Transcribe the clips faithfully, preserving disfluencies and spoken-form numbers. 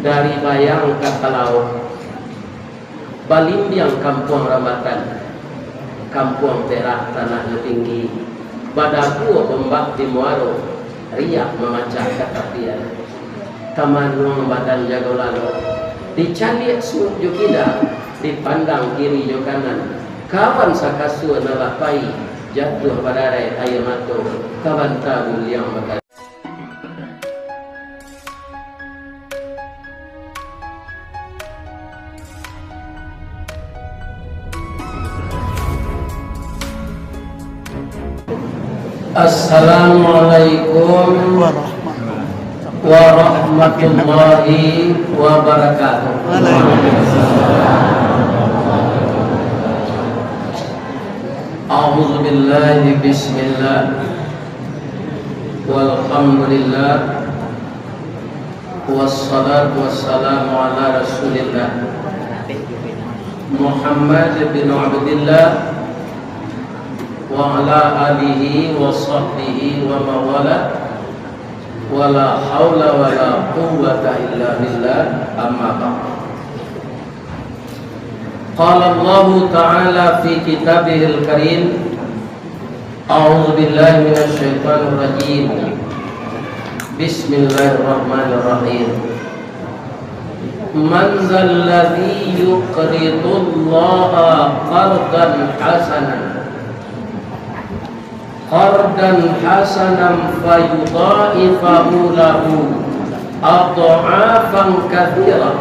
Dari Bayang ka Talaok, balimbiang Kampuang Rambatan, Kampuang Perak tanahnyo tinggi, badabua ombak di muaro, riak mamacah ka tapian. Tamanuang badan jago lalok, dicaliak suok jo kida, dipandang kiri jo kanan, kawan sakasua nan lah pai, jatuah badarai aia mato, ka banta buliang bakari. Assalamualaikum warahmatullahi wabarakatuh. A'udzubillahi, bismillah. Walhamdulillah. Wassalatu wassalamu ala Rasulillah, Muhammad bin Abdillah, wa ala alihi wa sahbihi wa mawala, wa la haula wa la quwwata illa billah, amma ba'd. Qala Allahu Ta'ala fi Kitabihil Karim, A'udzubillahi minasyaitonirrajim. Bismillahirrahmanirrahim. Man dzalladzi yuqridullaha qardan hasanan, qardan hasanan fayudha'ifahu lahu adh'afan katsirah.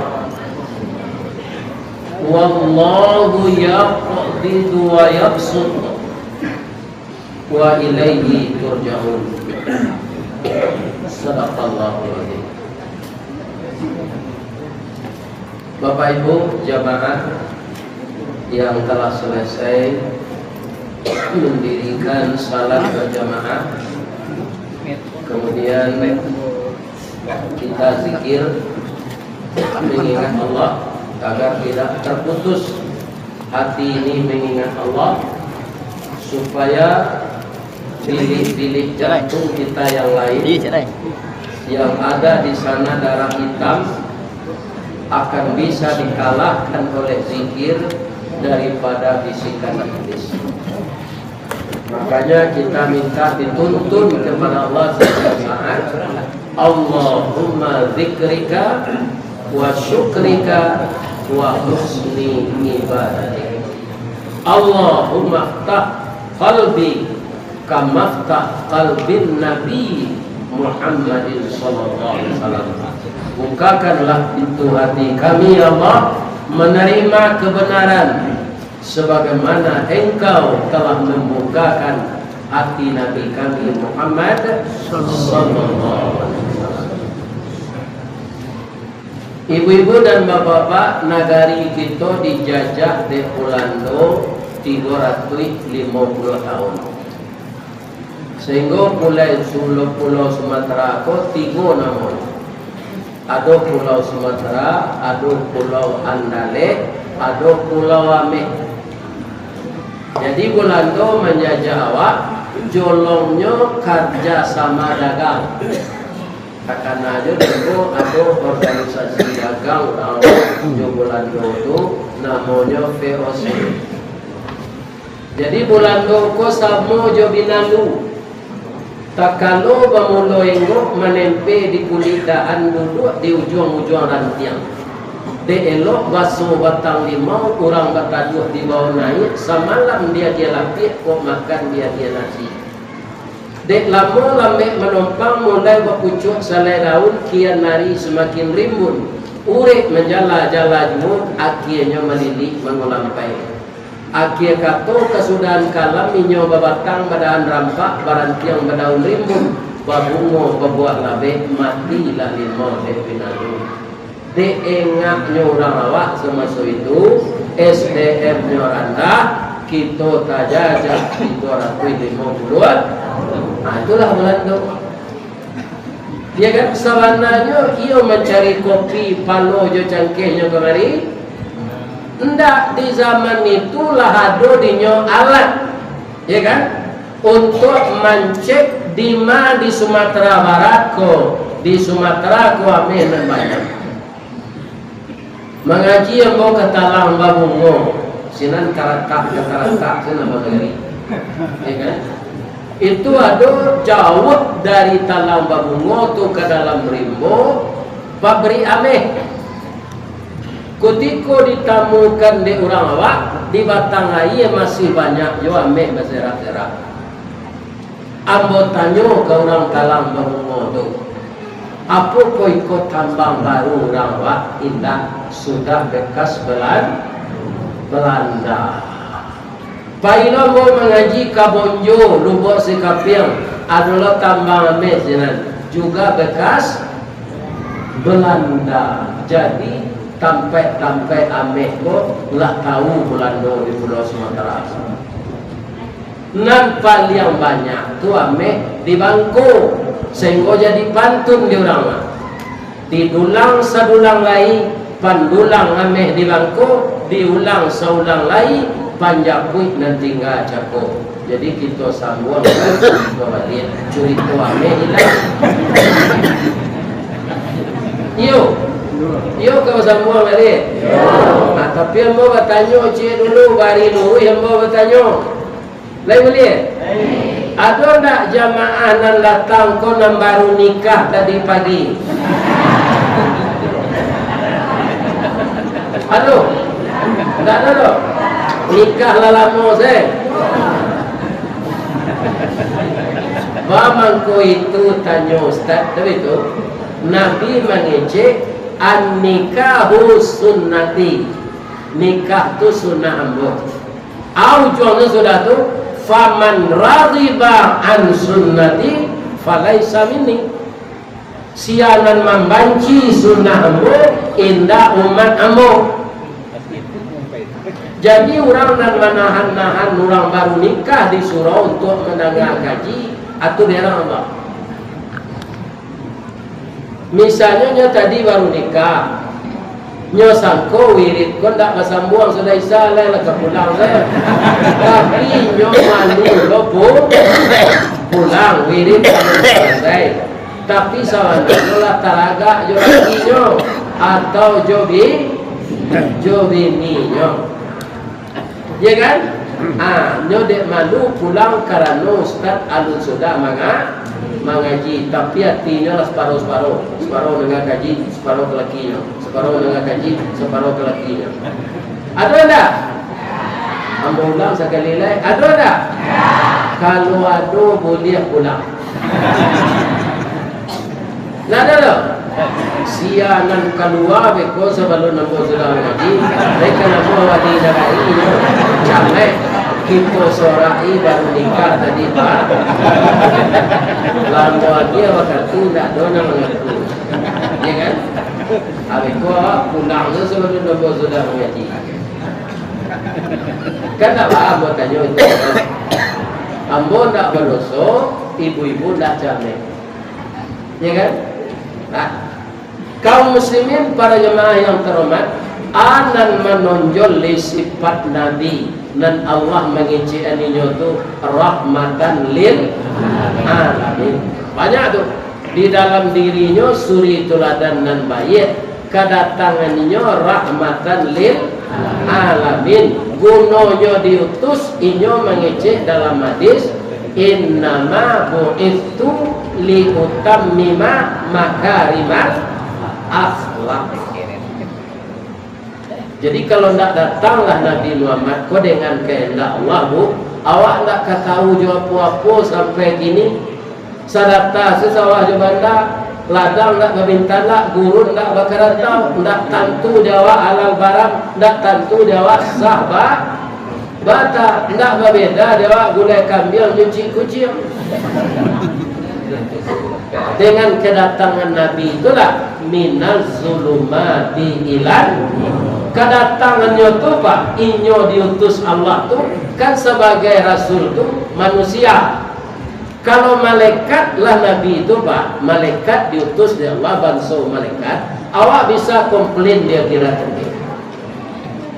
Wallahu yaqbidu wa yabsut, wa ilaihi turja'un. Sadaqallahul adzim. Bapak Ibu jamaah yang telah selesai mendirikan salat berjamaah, kemudian kita zikir mengingat Allah agar tidak terputus hati ini mengingat Allah, supaya bilik-bilik jantung kita yang lain yang ada di sana darah hitam akan bisa dikalahkan oleh zikir daripada bisikan iblis. Makanya kita minta dituntun kepada Allah setiap saat, Allahumma dzikrika wa syukrika wa husni ibadatik. Allahumma ftah qalbi kama ftah qalbin Nabi Muhammadin sallallahu alaihi wasallam. Bukakanlah pintu hati kami, ya Allah, menerima kebenaran, sebagaimana Engkau telah membukakan hati Nabi kami Muhammad sallallahu alaihi wasallam. Ibu-ibu dan bapak-bapak, nagari kito dijajah dek Bulando tigo ratuih limo puluah tahun. Sehinggo pulai Sulo-, Pulau Sumatera ko tigo namonyo. Ado Pulau Sumatera, ado Pulau Andaleh, ado Pulau Ameh. Jadi Bulando manjajah awak, jolongnyo karja sama dagang. Takana jo dulu ado organisasi dagang urang awak jo Bulando tu, namonyo V O C. Jadi Bulando ko samo jo binalu. Takalo bamulo enggok manempe di kulik daan duduak di ujuang-ujuang rantiang. Dek elok baso batang limau, urang bataduah di bawah naiak, samalam di adia lapiak, kok makan di adia nasi. Dek lamo lambek manompang, mulai bapucuak salai daun, kian ari samakin rimbun. Urek manjala-jala juo, akienyo malilik mangulampai. Akia kato kasudahan kalam, inyo babatang badahan rampak, barantiang badaun rimbun, babungo babuah labek, matilah limau dek binalu. Dek engaknyo urang awak samaso itu, S D M-nyo randah, kito tajajah tigo ratuih limo puluah. Nah, itulah Bulando. Ya kan, sabananyo iyo mancari kopi palo jo cangkehnyo kamari. Ndak, di zaman itu lah ado dinyo alat, ya kan, untuk mancek dima di Sumatera Barat ko, di Sumatera ko ameh nan banyak. Mangaji ambo ka Talang Babungo, sinan karatak ka karatak, sinan ambo mangaji. Ya kan? Itu ado jauah dari Talang Babungo tu ka dalam rimbo, pabrik ameh. Kutiko ditamukan dek urang awak, di batang aia masih banyak jo ameh baserak-serak. Ambo tanyo ka urang Talang Babungo tu, "Apo ko iko tambang baru urang awak?" "Indak, sudah bekas Belan-, Belanda." Pai lo ambo mangaji ka Bonjo, Lubuak Sikapiang, ado lo tambang ameh sinan, juga bekas Belanda. Jadi, tampaik-tampaik ameh ko lah tau Belando di Pulau Sumatera. Nan paliang banyak tu ameh di Bangko, sahinggo jadi pantun di urang mah. Didulang sadulang lai, pandulang ameh di Bangko, diulang saulang lai, panjapuik nan tingga cako. Jadi kito sambuang curito baliak, curito ameh ilang. Iyo, iyo ka basambuang baliak. Ah, tapi ambo batanyo ciek dulu, bari luruih ambo batanyo. Lai buliah? Ado ndak jamaah nan datang ko nan baru nikah tadi pagi? Ado? Ndak ado doh? Nikah lah lamo se. Ba mangko itu tanyo ustaz tadi tu, Nabi mangecek, "An-nikahu sunnati." Nikah tu sunnah ambo. Ah, ujuangnyo sudah tu, "Faman raghiba an sunnati falaisa minni." Sia nan mambanci sunnah ambo, indak umat ambo. Jadi, urang nan manahan-nahan urang baru nikah di surau untuak mandanga kaji, atu dilarang ambo. Misalnyo, nyo tadi baru nikah, nyo sangko wirid ko ndak basambuang sudah Isya, lai lah ka pulang se. Tapi nyo malu lo pu-, pulang, wirid ko salasai. Tapi sabananyo lah taragak jo lakinyo, atau jo bi-, jo bininyo. Ya kan? Ah, nyo dek malu pulang karano ustaz alun sudah manga-, mangaji, tapi atinyo lah saparo-saparo, saparo danga kaji, saparo ka lakinyo, saparo danga kaji, saparo ka lakinyo. Ado ndak? Ambo ulang sakali lai, ado ndak? Kalau ado, buliah pulang. Ndak ado doh. Sia nan kalua beko sabalun ambo sudah mangaji, dek kanamo awak di nagari inyo, cameh, kito sorak-i baru nikah tadi, Pak. Lamo agiah wakatu ndak ado nan mangaku. Ya kan? Abeko awak pulang tu sabalun ambo sudah mangaji. Kan ndak baa ambo tanyo itu. Ambo ndak badoso, ibu-ibu ndak cameh. Ya kan? Nah, kaum muslimin, para jamaah yang terhormat, a nan manonjol di sifat Nabi nan Allah mangecek-an inyo tu rahmatan lil alamin. Banyak tu. Di dalam dirinyo suri tuladan nan baiak, kadatangan inyo rahmatan lil alamin. Gunonyo diutus, inyo mangecek dalam hadis, "Innama bu'itstu liutammima makarimal akhlak." Jadi, kalau ndak datanglah Nabi Muhammad ko dengan kahandak Allah, Bu, awak ndak ka tahu jo apo-apo sampai kini. Sadata se sawah jo banda, ladang ndak babintalak, gurun ndak bakarantau, ndak tantu di awak halal baram, ndak tantu di awak sah ba-, bata, ndak babeda di awak gulai kambiang jo cik kuciang. Dengan kedatangan Nabi itulah, "Minaz zulumati ilan." Kedatangannya tu, Pak, inyo diutus Allah tu kan sebagai rasul tu manusia. Kalau malaikat lah Nabi tu, Pak, malaikat diutus dek Allah, banso malaikat, awak bisa komplain di akhirat nanti.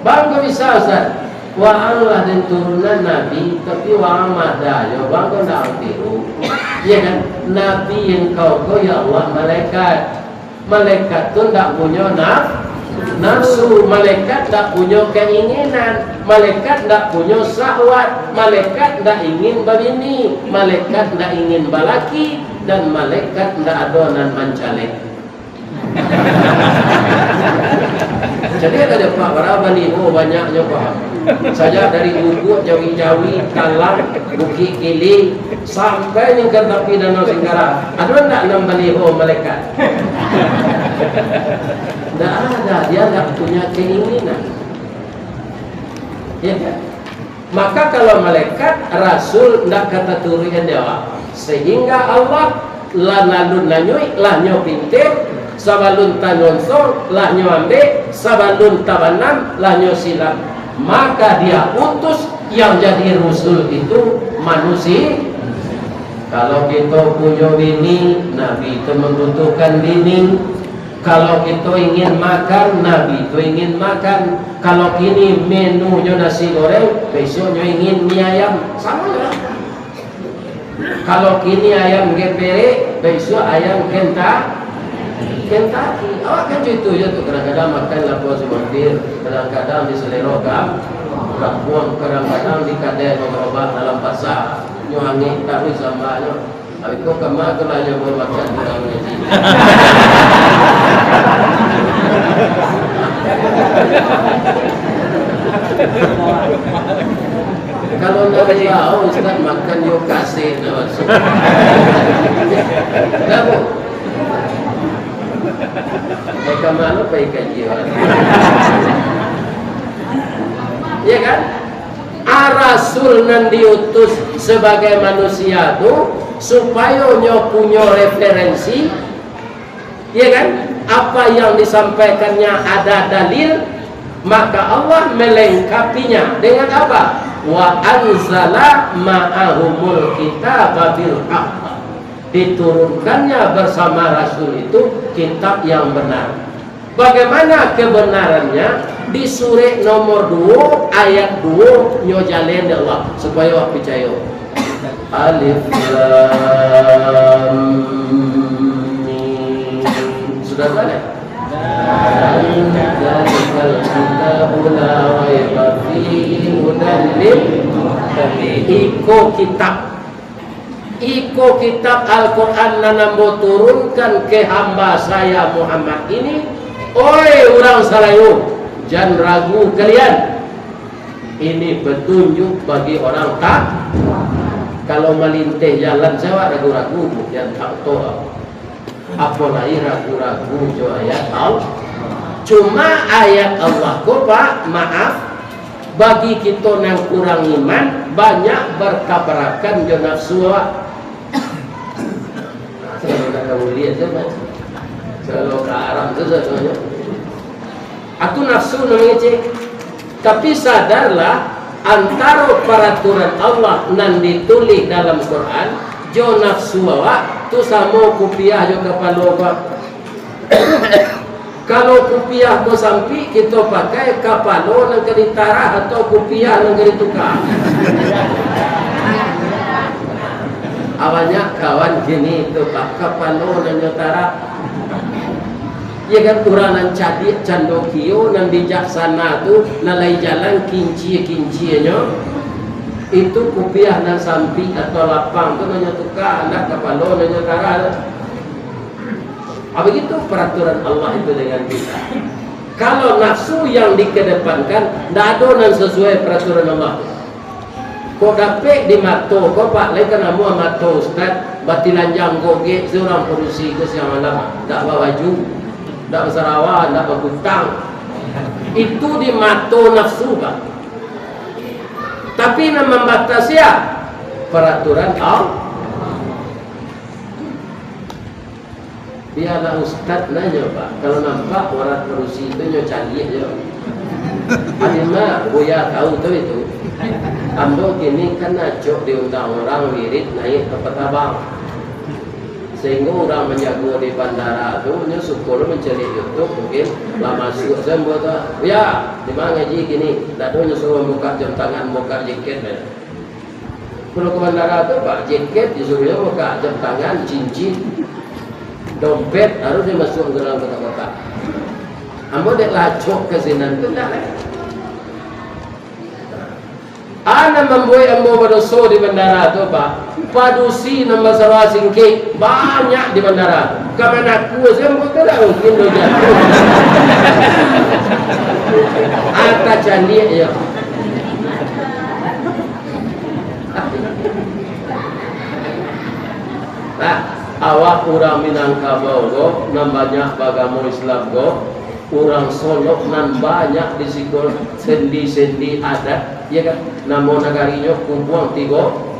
Bang, kok bisa, Ustaz? Waang lah den turunan Nabi, tapi waang madah jo, bang, kok ndak tiru. Ya kan? Nabi engkau ko, ya Allah, malaikat. Malaikat tu ndak punyo naf-, Nafsu, malaikat ndak punyo keinginan, malaikat ndak punyo syahwat, malaikat ndak ingin babini, malaikat ndak ingin balaki, dan malaikat ndak ado nan mancalek. Jadi, ado dek Pak, bara baliho banyaknyo, Pak. Sajak dari Ubud, Jawi-Jawi, Talang, Bukik Kiling, sampai nyo ka tapi Danau Singkarak. Ado ndak nan baliho malaikat? Ndak ada, dia ndak punya keinginan. Ya kan? Maka kalau malaikat, rasul ndak ka taturuikan di awak. Sehingga Allah lah nalun nanyuik, lah nyo pintir, sabalun tanyonsong, lah nyo ambek, sabalun tabanam, lah nyo silam. Maka dia utus yang jadi rusul itu manusia. Kalau kito punyo bini, Nabi itu mambutuhkan bini. Kalau kito ingin makan, Nabi tu ingin makan. Kalau kini menunyo nasi goreng, besoknyo ingin mi ayam. Samo lah. Kalau kini ayam geprek, besok ayam kenta-, Kentucky. Awak kan cuy tu je tu, kadang-kadang makan lapau sumatir, kadang-kadang di Selero Gam-, Gampong, kadang-kadang di kadai gerobak dalam pasar. Nyo angek taruih sambalnyo. Abih ko kama tu lah nyo baru makan kurang ngaji. Kalau ndak tahu, Ustaz, makan yo kasih tu maksud. Dah, Bu. Eh, kama lo pai kaji orang. Ya kan? A, rasul nan diutus sabagai manusia tu, supayo nyo punyo referensi, ya kan? Apa yang disampaikannya ada dalil, maka Allah melengkapinya dengan apa? "Wa anzala ma'ahumul kitaba bil haq." Diturunkannya bersama Rasul itu kitab yang benar. Bagaimana kebenarannya? Di surek nomor duo, ayat duo, nyo jalen dek Allah, supayo awak picayo. Alif Lam Mim. Sudah tu ada? Dzalikal kitabu la raiba fihi hudan lil muttaqin. Iko kitab Iko kitab Al-Quran nan ambo turunkan ke hamba saya Muhammad ini, oi urang salalu, jan ragu kalian. Ini petunjuk bagi orang tak, kalau malinteh jalan sajo ragu-ragu, jan tak tahu. Apo lai ragu-ragu jo ayat Allah. Cuma ayat Allah ko, Pak, maaf, bagi kito nan kurang iman, banyak bertabrakan jo nafsu awak. Selalu nak ka ulian sajo, Pak. Selalu ka haram sajo, sajo. Aku nafsu nan mangecek. Tapi sadarlah, antaro paraturan Allah nan ditulih dalam Quran, jo nafsu awak, tu samo kupiah jo kapalo, Pak. Kalau kupiah ko sampik, kito pakai kapalo nan ka ditarah atau kupiah nan ka dituka. A, banyak kawan kini tu, Pak, kapalo nan nyo tarah. Iyo kan, urang nan cadiak cando kio, nan bijaksana tu, nan lai jalan kincia-kincianyo, itu kupiah nan sampik atau lapang tu nan nyo tuka, ndak kapalo nan nyo tarah tu. Ah, begitu peraturan Allah itu dengan kita. Kalau nafsu yang dikedepankan, ndak ado nan sesuai peraturan Allah. Kok dapek di mato ko, Pak, lai ka namuah mato Ustaz, batilanjang gogek si urang padusi ko siang malam, ndak babaju, ndak basarawa, ndak bakutang. Itu di mato nafsu, Pak. Tapi nan mambatasi, ya, peraturan Allah. Biarlah ustaz nanyo, Pak. Kalau nampak urang padusi tu nyo caliak jo. Alima, Buya tahu tu itu. Ambo kini kan acok diundang urang wirid naik ka Patabang. Sehingga urang manjago di bandara tu, nyo suko lo mancaliak YouTube, mungkin lah masuak se ambo tu. "Buya, di ma ngaji kini?" Ndak ado, nyo suruah buka jam tangan, buka jaket se. Kalau ka bandara tu, Pak, jaket disuruah buka, jam tangan, cincin, dompet, harus dimasuak ka dalam kotak-kotak. Ambo dek lah acok ka sinan tu, ndak lai. A nan mambuek ambo badoso di bandara tu, Pak, padusi nan basaro singkek banyak di bandara tu. Ka manakua se ambo tu, dak mungkin doh jatuah. A tacaliak yo. Nah, awak urang Minangkabau ko, nan banyak baagamo Islam ko, urang Solok nan banyak di siko, sendi-sendi adat, ya kan? Namo nagarinyo Kubuang tigo,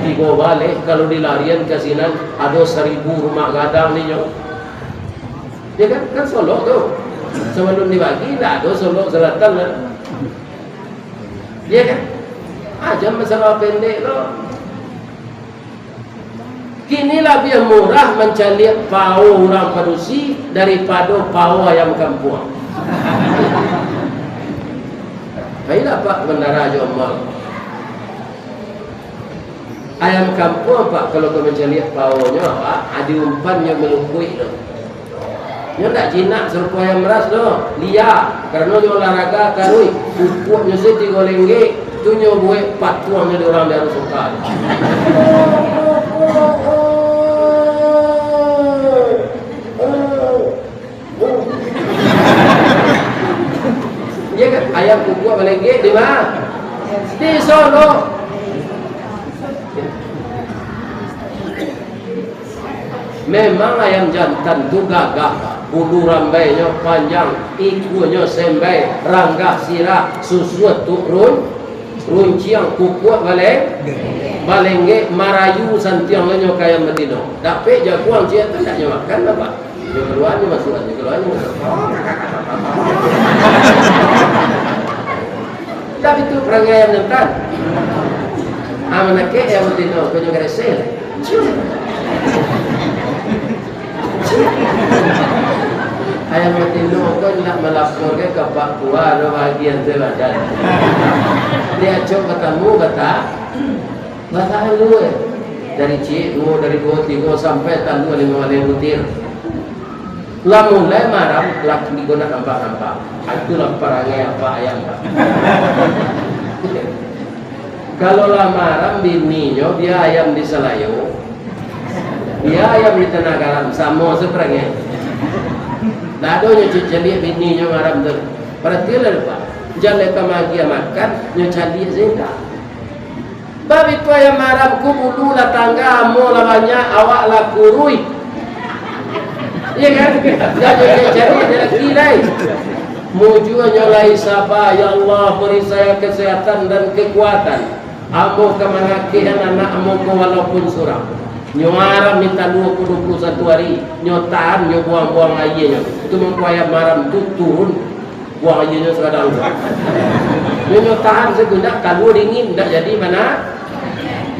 tigo baleh, kalau dilarian ka sinan, ado saribu rumah gadang ninyo. Ya kan? Kan Solok tu. Sabalun dibagi, ndak ado Solok Selatan lah. Ya kan? A jan masalah pendek lo. Kini labiah murah mancaliak pao urang padusi daripado pao ayam kampuang. Pailah, Pak, bandara jo mall. Ayam kampuang, Pak, kalau ka mancaliak paonyo, Pak, adi umpannyo malukuik tu. Nyo ndak jinak sarupo ayam ras doh, lia, karano nyo olahraga karuih, pupuaknyo se tigo lenggek, tu nyo buek patuangnyo di urang di Arusuka. Iya kan? Ayam pupuak balenggek di ma? Di Solok. Memang ayam jantan tu gagah, bulu rambainyo panjang, ikuanyo sembai, ranggah sirah, susuak tu run-, runciang, kukuak baleng-, balenggek, marayu santiang nyo ka ayam batino. Dapek jaguang ciek tu ndak nyo makan, Bapak. Nyo kalua, nyo masuak, nyo kalua, nyo masuak. Tapi tu parangai ayam jantan. Ah, manakek ayam batino, kok nyo garesek. Ayam batino ko nak malaporkan ka Pak Kua, ado bahagian tu badan. Dia acok batamu, bata-, batahan dulu, eh. Dari ciek, duo, dari duo, tigo, sampai talua limo baleh butir. Lah mulai maram, laki ko nak nampak-nampak. Itulah parangai apak ayam, Pak. Kalau lah maram bininyo, bia ayam di salayo, bia ayam di tanah garam, samo se parangai. Ndak ado nyo caliak bininyo maram tu. Paratilah, Pak. Jan lai ka maagiah makan, nyo caliak se indak. Bab itu ayam maram ko bulu lah tangga, amo lah banyak, awak lah kuruih. Iya kan? Jan lai cari laki lai. Mujuanyo lai saba, "Ya Allah, beri saya kesehatan dan kekuatan. Ambo ka mangakehan anak ambo ko walaupun surang." Nyo maram mintak duo puluah satu ari, nyo tahan, nyo buang-buang aianyo. Itu mangko ayam maram tu turun, buang aianyo sakadang tu. Nyo, nyo tahan sajo, ndak, kalua dingin, ndak jadi mana,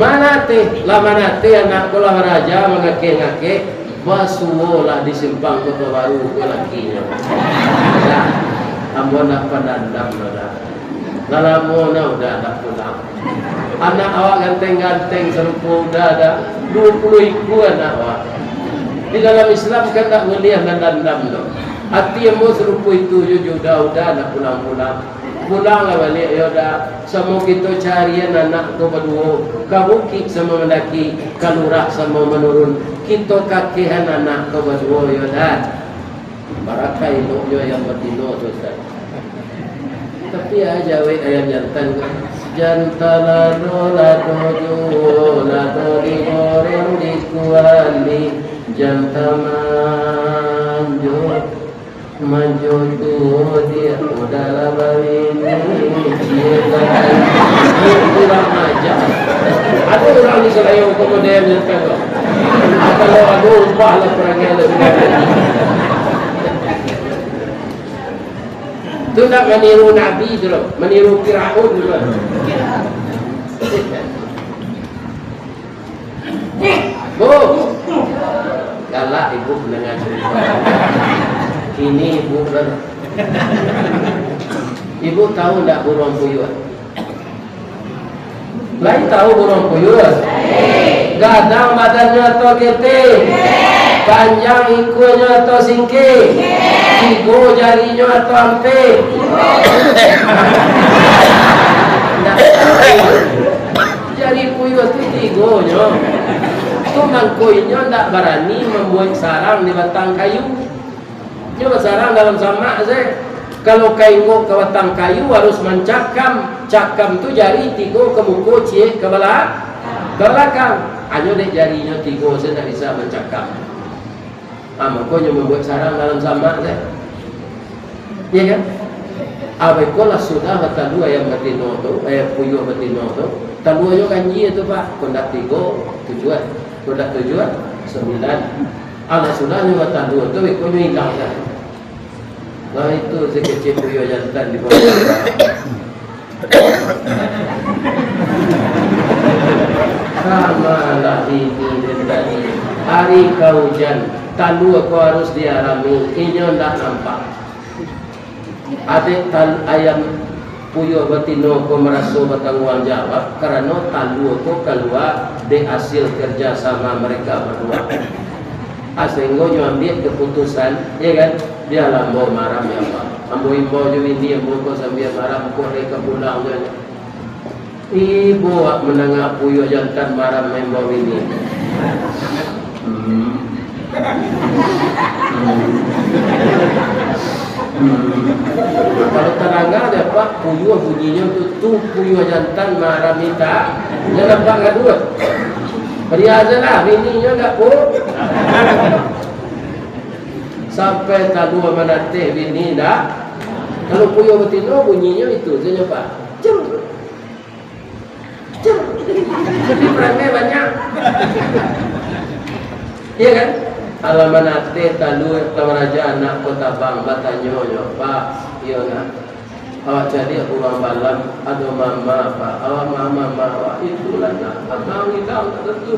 manateh. Lah manateh, anak ko lah baraja mangakeh-ngakeh. Basuo lah di Simpang Koto Baru ko lakinyo. Dah, ambo ndak pandandam doh, dah. Lah lamo nah Uda ndak pulang. Anak awak ganteng-ganteng sarupo Uda, dah. Duo puluah ikua anak awak. Di dalam Islam kan ndak buliah mandandam doh. Ati ambo sarupo itu juo jo Uda, Uda ndak pulang-pulang. Pulanglah baliak, yo Da. Samo kito carian anak ko baduo, ka bukik samo mandaki, ka lurah samo manurun. Kito kakehan anak ko baduo, yo Da. Barakai eloknyo ayam batino tu, Ustaz. Tapi a jawek ayam jantan ko, jantan lado, lado juo, lado digoreng di kuali, jantan manjo. Manjo tuo diak, Uda lah babini, ciek lai. Iyo, kurang aja. Ado urang di Salayo ko model nyo kan tu. Kalau ado, ubahlah parangai lah. Tu nak maniru Nabi tu lo, maniru Firaun tu lo. Bu, galak ibu mandanga carito. Kini ibu ber-, ibu tahu ndak buruang puyuh? Lai tahu buruang puyuh? Gadang badannyo atau ketek? Panjang ikuanyo atau singkek? Tigo jarinyo atau ampek? Jari puyuah tu tigonyo. Tu mangko inyo ndak barani mambuek sarang di batang kayu. Nyo basarang dalam samak se. Kalau ka inggo ka batang kayu, harus mancakam. Cakam tu jari tigo ka muko, ciek ka bala-, ka balakang. Hanyo dek jarinyo tigo se ndak bisa mancakam. Ah, mako nyo mambuek sarang dalam samak se. Iya kan? Abih ko lah sudah batalua ayam batino tu, eh, puyuah batino tu. Taluanyo ganjia tu, Pak. Kok ndak tigo, tujuah. Kok ndak tujuah, sambilan. Alah sudah nyo batalua tu, ikonyo ilang dah. Nah, itu si kecil puyuah jantan di bawah. Kamalah ini dari tadi. Hari ka ujan, talua ko harus diarami, inyo ndak nampak. Adek tal-, ayam puyuah batino ko maraso batangguang jawab, karano talua ko kalua dek asil kerja sama mereka berdua. Ah, sahinggo nyo ambiak keputusan, ya kan? Bialah ambo maram, ya Allah. Ambo imbau jo bini ambo ko sambia maram, kok lai ka pulang jo. Ibo awak mandanga puyuah jantan maram maimbau bini. Hmm. Hmm. Hmm. Kalau tadanga dek apak puyuah bunyinyo tu, tu puyuah jantan maram minta, jan apak gaduah. Bari aja lah, bininyo ndak pu-, sampai talua manateh bini ndak. Kalau puyuah batino bunyinyo itu sajo, Pak. Cem. Tapi perangai banyak. Iya kan? Alah manateh talua, alah maraja anak ko tabang, batanyo nyo, "Pak, iyo nak, awak caliak urang balam, ado mama, Pak, awak mama, mama awak, itulah nak, abang ilang tak tantu,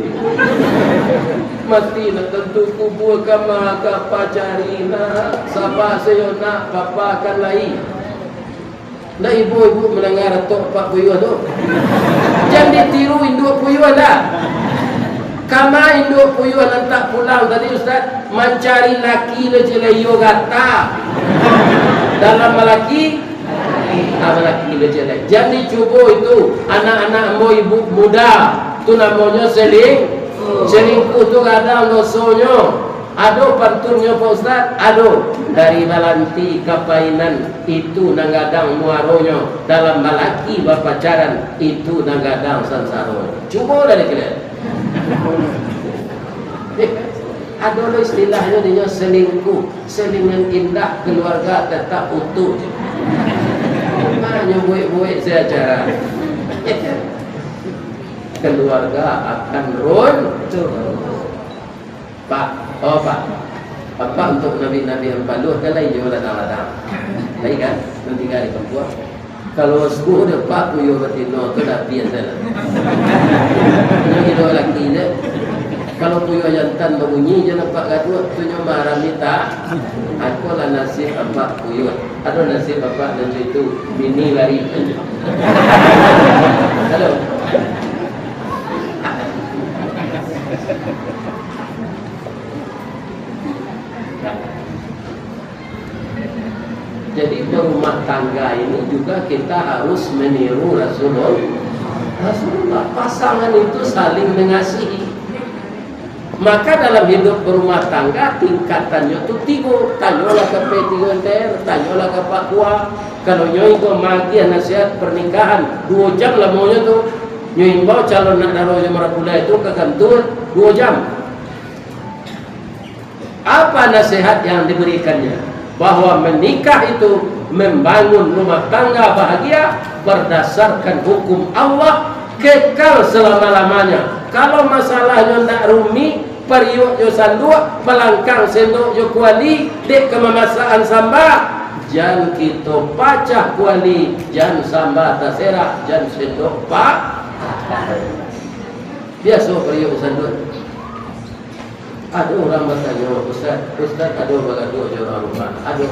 mati nak tantu, kubua kama ka pacari nak, saba sajo nak, papa akan lai." Ndak ibo-ibo mandanga ratok apak puyuah tu. Jan ditiru induak puyuah dah. Kama induak puyuah nan tak pulang tadi, Ustaz, mancari laki lo ciek lai, iyo gata. Dalam malaki, ah, malaki lo ciek lai. Jan dicubo itu, anak-anak ambo ibu muda, tu namonyo seling-, selingkuh tu gadang dosonyo. Ado pantunnyo, Pak Ustaz? Ado. Dari balanti ka painan, itu nan gadang muaronyo dalam balaki bapacaran, itu nan gadang sansaronyo. Cubolah dikira. Ado lo istilahnyo dinyo selingkuh, selingan indah, keluarga tetap utuh. Mak nyo buek-buek se acara. Keluarga akan runtuh. Pak, oh Pak, Apak untuak nabi-nabi ampaluah kan lai jo ladang-ladang. Lai kan? Nan tingga di kampuang. Kalau subuh dek Apak puyuah batino tu dah biasa lah. Nyo iduak laki je. Kalau puyuah jantan babunyi, jan Apak gaduah, tu nyo marah minta. Akolah nasib Apak puyuah. Ado nasib Apak nan itu, bini lari. Ado. Jadi, berumah tangga ini juga kita harus meniru Rasulullah. Rasulullah, pasangan itu saling mengasihi. Maka, dalam hidup berumah tangga, tingkatannyo tu tigo. Tanyolah ka P tigo N T R, tanyolah ka Pak Kua. Kalau nyo iko magiah nasihat pernikahan, duo jam lamonyo tu, nyo imbau calon nak daro jo marapulai tu ka kantua, duo jam. Apa nasihat yang diberikannya? Bahwa menikah itu membangun rumah tangga bahagia berdasarkan hukum Allah, kekal selama-lamanya. Kalau masalahnyo ndak rumik, pariuak jo sanduak, palangkang sendok jo kuali, dek kamamasaan samba, jan kito pacah kuali, jan samba taserak, jan sendok pa-, biaso pariuak jo sanduak. Ado urang batanyo, "Ustaz, Ustaz ado bagaduah jo urang rumah?" Ado.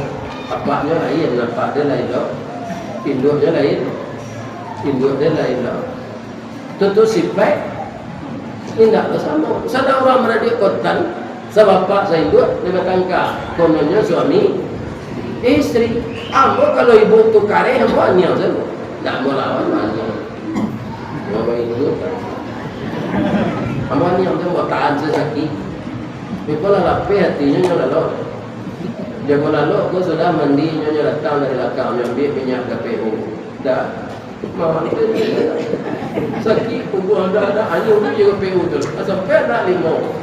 Apaknyo lain, apak den lain lo. Induaknyo lain. Induak den lain lo. Tutu sipaik indak basamo. Sadang urang baradiak kontan, sabapak sainduak di batangka. Kononnyo suami Istri, ambo kalau ibu tu kareh, ambo aniang sajo. Ndak ambo lawan, aniang. Ambo aniang sajo, ambo tahan sajo sakik. Iko lah lapeh atinyo, nyo lalok. Jago lalok ko sudah mandi, nyo, nyo datang dari balakang, nyo ambiak minyak K P U. Dah. Sakik pungguang anak-anak, anyo tu je K P U tu. Sampai anak limo.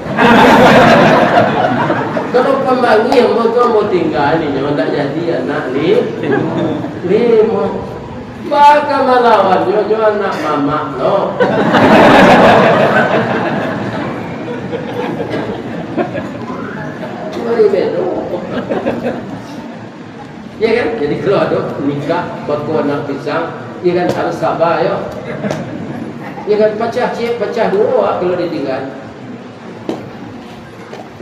Kalau pambangi ambo tu, ambo tingga ni, nyo ndak jadi anak li-, limo. Baka malawan nyo, nyo anak mamak lo. Mari beno. Ya kan? Jadi kalau ado nikah, bako anak pisang, ya kan, harus sabar, yo. Ya kan, pacah ciek, pacah duo, ah, kalau ditingga.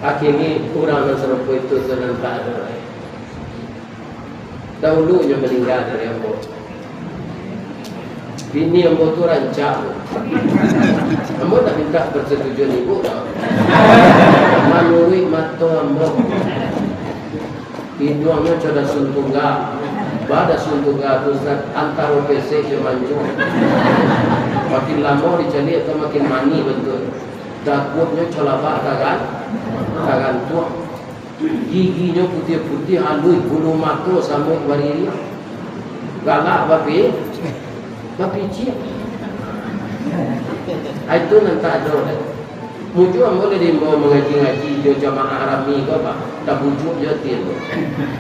Akhirnyo urang nan sarupo itu tu nan tak ado lai. Dahulunyo maningga dari ambo. Bini ambo tu rancak. Ambo tak minta persetujuan ibu tau. Manuruik mato ambo. Iduangnyo co dasun tungga. Ba dasun tungga tu, Ustaz, antaro pesek jo manjua. Makin lamo dicaliak tu makin manih bantuak. Daguaknyo co labak tagan-, tagantuang. Giginyo putiah-putiah, aluih, bulu mato samuik baririang. Galak bapi-, bapiciak. Ai, itu nan tak ado lai. Mujua ambo lah diimbau mangaji-ngaji jo jamaah rami ko, Pak. Tabujuak jo ati ambo.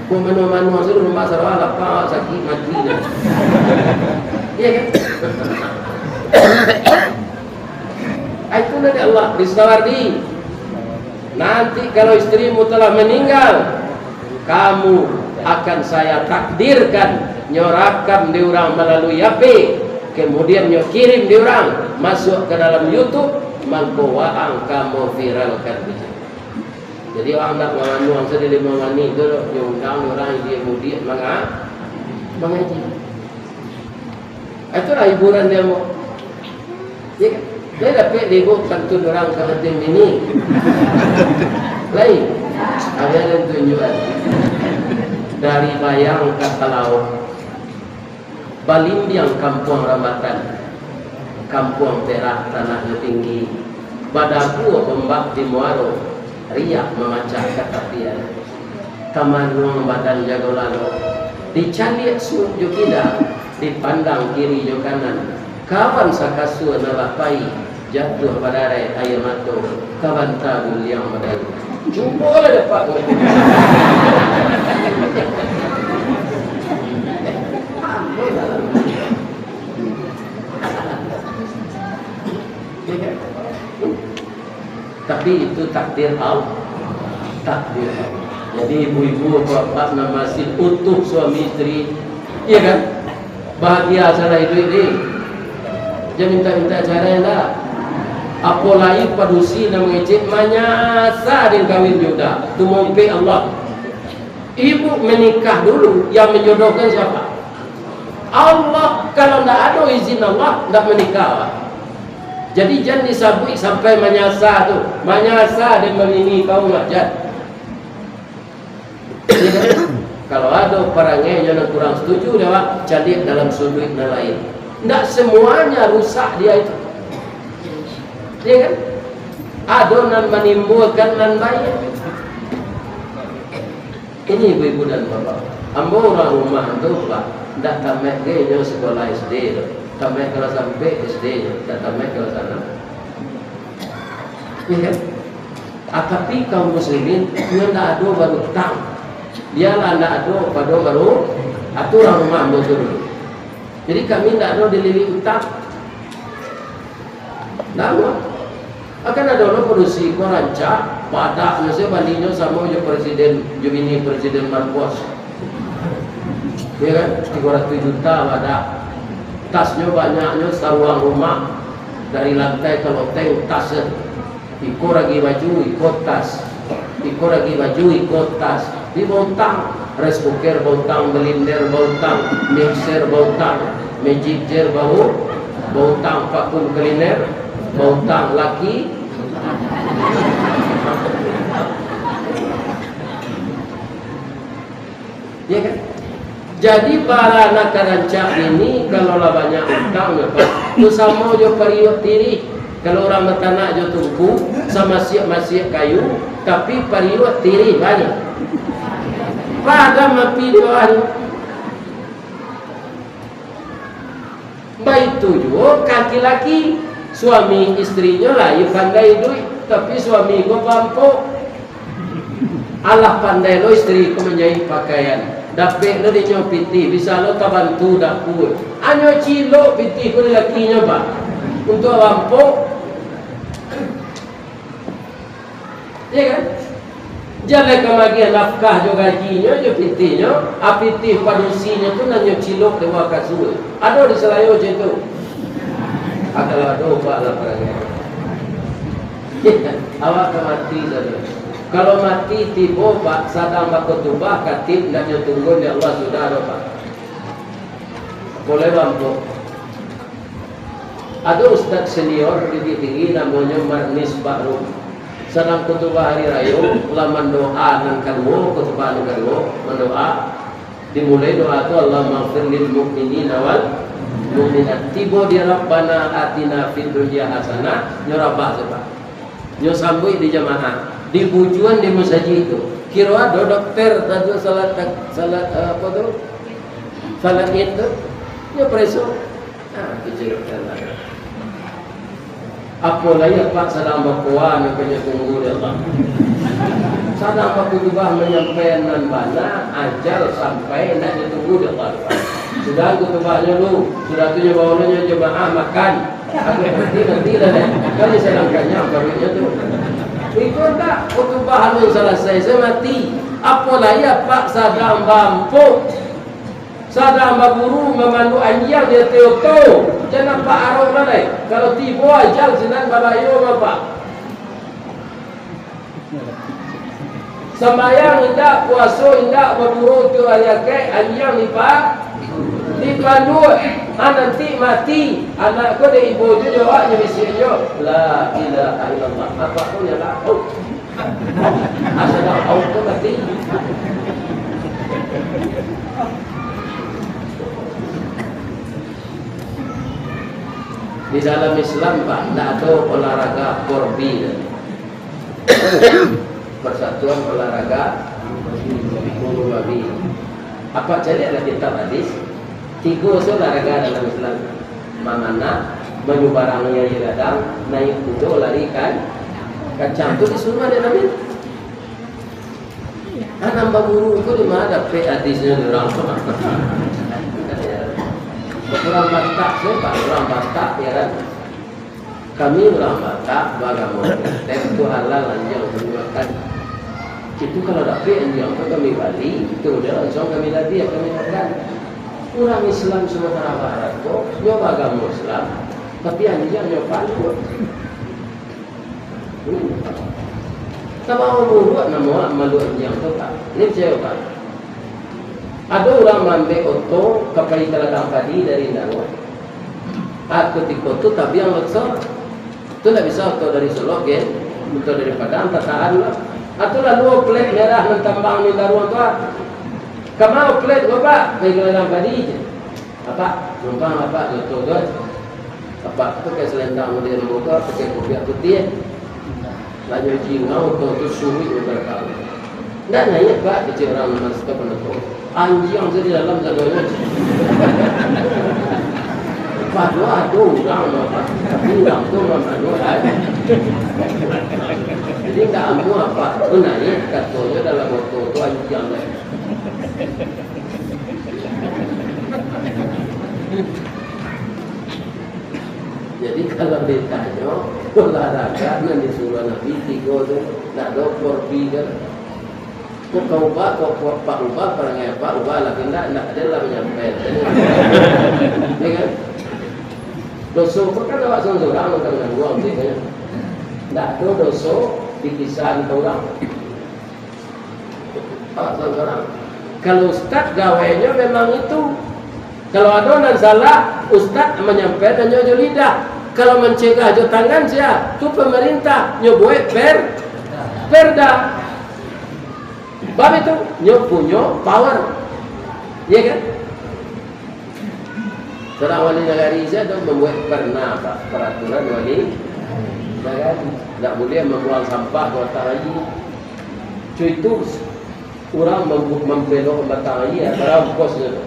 Kok mano-mano sajo rumah sarwa lapar, sakik, mati dah. Iya kan? Ai, itu dari Allah, Rizka Wardi. Nanti kalau istrimu telah meninggal, kamu akan saya takdirkan nyo rakam di urang malalui H P, kemudian nyo kirim di urang, masuk ke dalam YouTube, mangko waang ka maviralkan. Jadi, waang ndak manganu angsa di limo manih tu, nyo undang urang, dia mudiak manga-, mangaji. Itulah hiburan dia, Mbok. Ya kan? Dia dapik dibuat pantun orang ka batin bini. Lain. Ada yang tunjukan. Dari Bayang ka Talaut. Balimbiang Kampuang Rambatan. Kampuang Perak tanahnyo tinggi. Badagua ombak di muaro. Riak mamacah ka tapian. Tamanuang badan jago lalok, dicaliak suok jo kida, dipandang kiri jo kanan, kawan sakasua nan lah pai, jatuah badarai aia mato, ka banta guliang badaru. Cubolah dapek. Tapi itu takdir Allah. Takdir Allah. Jadi ibu-ibu, bapak-bapak nan masih utuh suami isteri, iya kan? Bahagia salah iduik ni. Jan minta-minta carai ndak. Apolai padusi nan mangecek manyasa den kawin jo uda. Tu maumpek Allah. Ibu menikah dulu, yang menjodohkan siapa? Allah. Kalau ndak ado izin Allah, ndak menikah, Pak. Jadi, jan disabuik sampai manyasa tu. Manyasa den babini kau, jan. Kalau ado parangai yang kurang setuju, dia, Pak, caliak dalam suduik nan lain. Ndak semuanya rusak dia itu. Iya kan? Ado nan manimbulkan nan baik. Ini ibu-ibu dan bapak. Ambo urang rumah tu, Pak, ndak tamaik ge inyo sekolah S D tu. Tamaik kelas ampek S D nyo, ndak tamaik kelas anam. Iya kan? Ah, tapi kaum muslimin, inyo ndak ado barutang. Bialah ndak ado, pado baru, atu urang rumah ambo tu dulu. Jadi kami ndak ado dililik utang. Ndak ado. Akan ado lo padusi ko rancak, badak nyo se balinyo samo jo presiden, jo bini Presiden Marcos. Iya kan? Tigo ratuih juta badak. Tasnyo banyaknyo saruang rumah, dari lantai ka loteng tas se. Iko ragi baju, iko tas. Iko ragi baju, iko tas. Di bautang, rice cooker bautang, blender bautang, mixer bautang, magic jar bau-, bautang, vacuum cleaner bautang, laki. Ya kan? Jadi, baranak ka rancak bini, kalau lah banyak utang, nyo, Pak, tu samo jo pariuak tirih. Kalau urang batanak jo tungku, samasiak-masiak kayu, tapi pariuak tirih banyak. Padam api di bawah tu. Baitu juo ka laki-laki, suami istrinyo lai pandai iduik, tapi suami ko bampok. Alah pandai lo istri ko manjaik pakaian, dapek lo dinyo pitih, bisa lo tabantu dapua. Hanyo cilok pitih ko di lakinyo, Pak, untuak bampok. Iya kan? Jan lai ka magiah nafkah jo gajinyo, jo pitihnyo, a pitih padusinyo tu nan nyo cilok di bawah kasua. Ado di Salayo cam tu? Ah, kalau ado, ubahlah parangai. Awak ka mati sajo. Kalau mati tibo, Pak, sadang bakotubah, katib ndak nyo tunggu dek Allah sudah do, Pak. Apo lai bampok. Ado ustaz senior di Bukittinggi namonyo Marnis Bahru. Sadang kutubah hari rayo, lah mandoa nan kaduo, kutubah nan kaduo, mandoa. Dimulai doa tu, "Allahummaghfir lil mu'minina wal mu'minat." Tibo di Rabbana atina fid dunya hasanah, nyo rabah sajo, Pak. Nyo sambuik di jamaah, di bujuan di musajik tu. Kiro ado dokter, tajuk salat, salat, eh, apo tu? Salat Id tu. Nyo pareso. Ah, kecil salat. Apo lai apak sadang bakoa, nyo tunggu dek Allah. Sadang bakutubah manyampaian nan bana, ajal sampai ndak ditunggu dek Allah. Sudah kutubahnyo lu, sudah tu nyo bawa nyo jamaah makan. Aku nanti, nanti lah deh. Kan bisa nang kanyang paruiknyo tu. Iko ndak, khutubah alun salasai, saya mati. Apo lai apak sadang bampok, sadang baburu mamandu anjiang di ateh oto. Jan apak arok lah deh. Kalau tibo ajal sinan babayo apak. Sambayang indak, puaso indak, baburu tu ari akek, anjiang dipa-, dipanduak. Ah, nanti mati, anak ko dek ibo jo, jo awak nyo bisiak jo, "La ilaha illallah." Apak tu nyo lah, oh. Asa dah, oh, tu mati. Di dalam Islam, Pak, ndak ado olahraga korbi tu. Persatuan Olahraga Gunung Babi. Apak caliaklah kitab hadis, tigo se olahraga dalam Islam. Mamanah, manyubarangi aia gadang, naiak kudo, lari kan-, kancang. Tu disuruah dek Nabi. Anak baburu ko di ma dapek hadisnyo di urang tu? Urang Batak, se, Pak, urang Batak, ya kan? Kami urang Batak, baagamo Kristen, tu halal anjiang kami makan. Itu kalau dapek anjiang tu kami bali, itu dah langsung kami ladiah, kami makan. Urang Islam Sumatera Barat ko, nyo baagamo Islam, tapi anjiang nyo paluak. Hmm. Tabawo buruak namo malu anjiang tu, Pak. Ni picayo, Pak. Ado urang maambek oto ka pai ka ladang padi dari Indaruang. Ah, kutiko tu tabiang loksor. Tu ndak bisa oto dari Solok, gen. Oto dari Padang, tatahan lah. Ah, tu lalu plat merah nan tambang di Indaruang tu, ah. "Ka ma plat ko, Pak?" "Pai ka ladang padi," je. "Apak, numpang Apak di oto tu, ah." Apak pakai selendang model mudo, pakai kopiah putiah. Lah nyo jingau, oto tu suruik nyo barakaun. "Ndak naiak, Pak," kecek urang nan siko panato. "Anjiang se di dalam sadonyo." Padohal ado urang, Pak. Tapi urang tu urang anu, kan. Jadi, ndak amuah, Pak. Tu naiak, katonyo dalam oto tu anjiang, kan. Jadi, kalau ditanyo, olahraga nan disuruah Nabi tigo tu, ndak ado korbi kan. Kok ka ubah, kok, kok Apak ubah, parangai Apak ubah lah, indak, indak ado lah manyampai. Ya kan? Doso ko kan awak surang-surang, bukan manganggu, kan? Ndak ado doso dipisahan ka urang. Awak surang-surang. Kalau ustaz gawenyo memang itu. Kalau ado nan salah, ustaz manyampaian hanyo jo lidah. Kalau mancegah jo tangan, sia? Tu pamarintah, nyo buek per-, perda. Bab itu, nyo punyo power. Iya kan? Surang wali nagari sajo tu mambuek perna, Pak, peraturan wali nagari. Ndak buliah mambuang sampah ka batang aia. Cuy tu, urang mambu-, mambelok batang aia, bara ongkosnyo tu.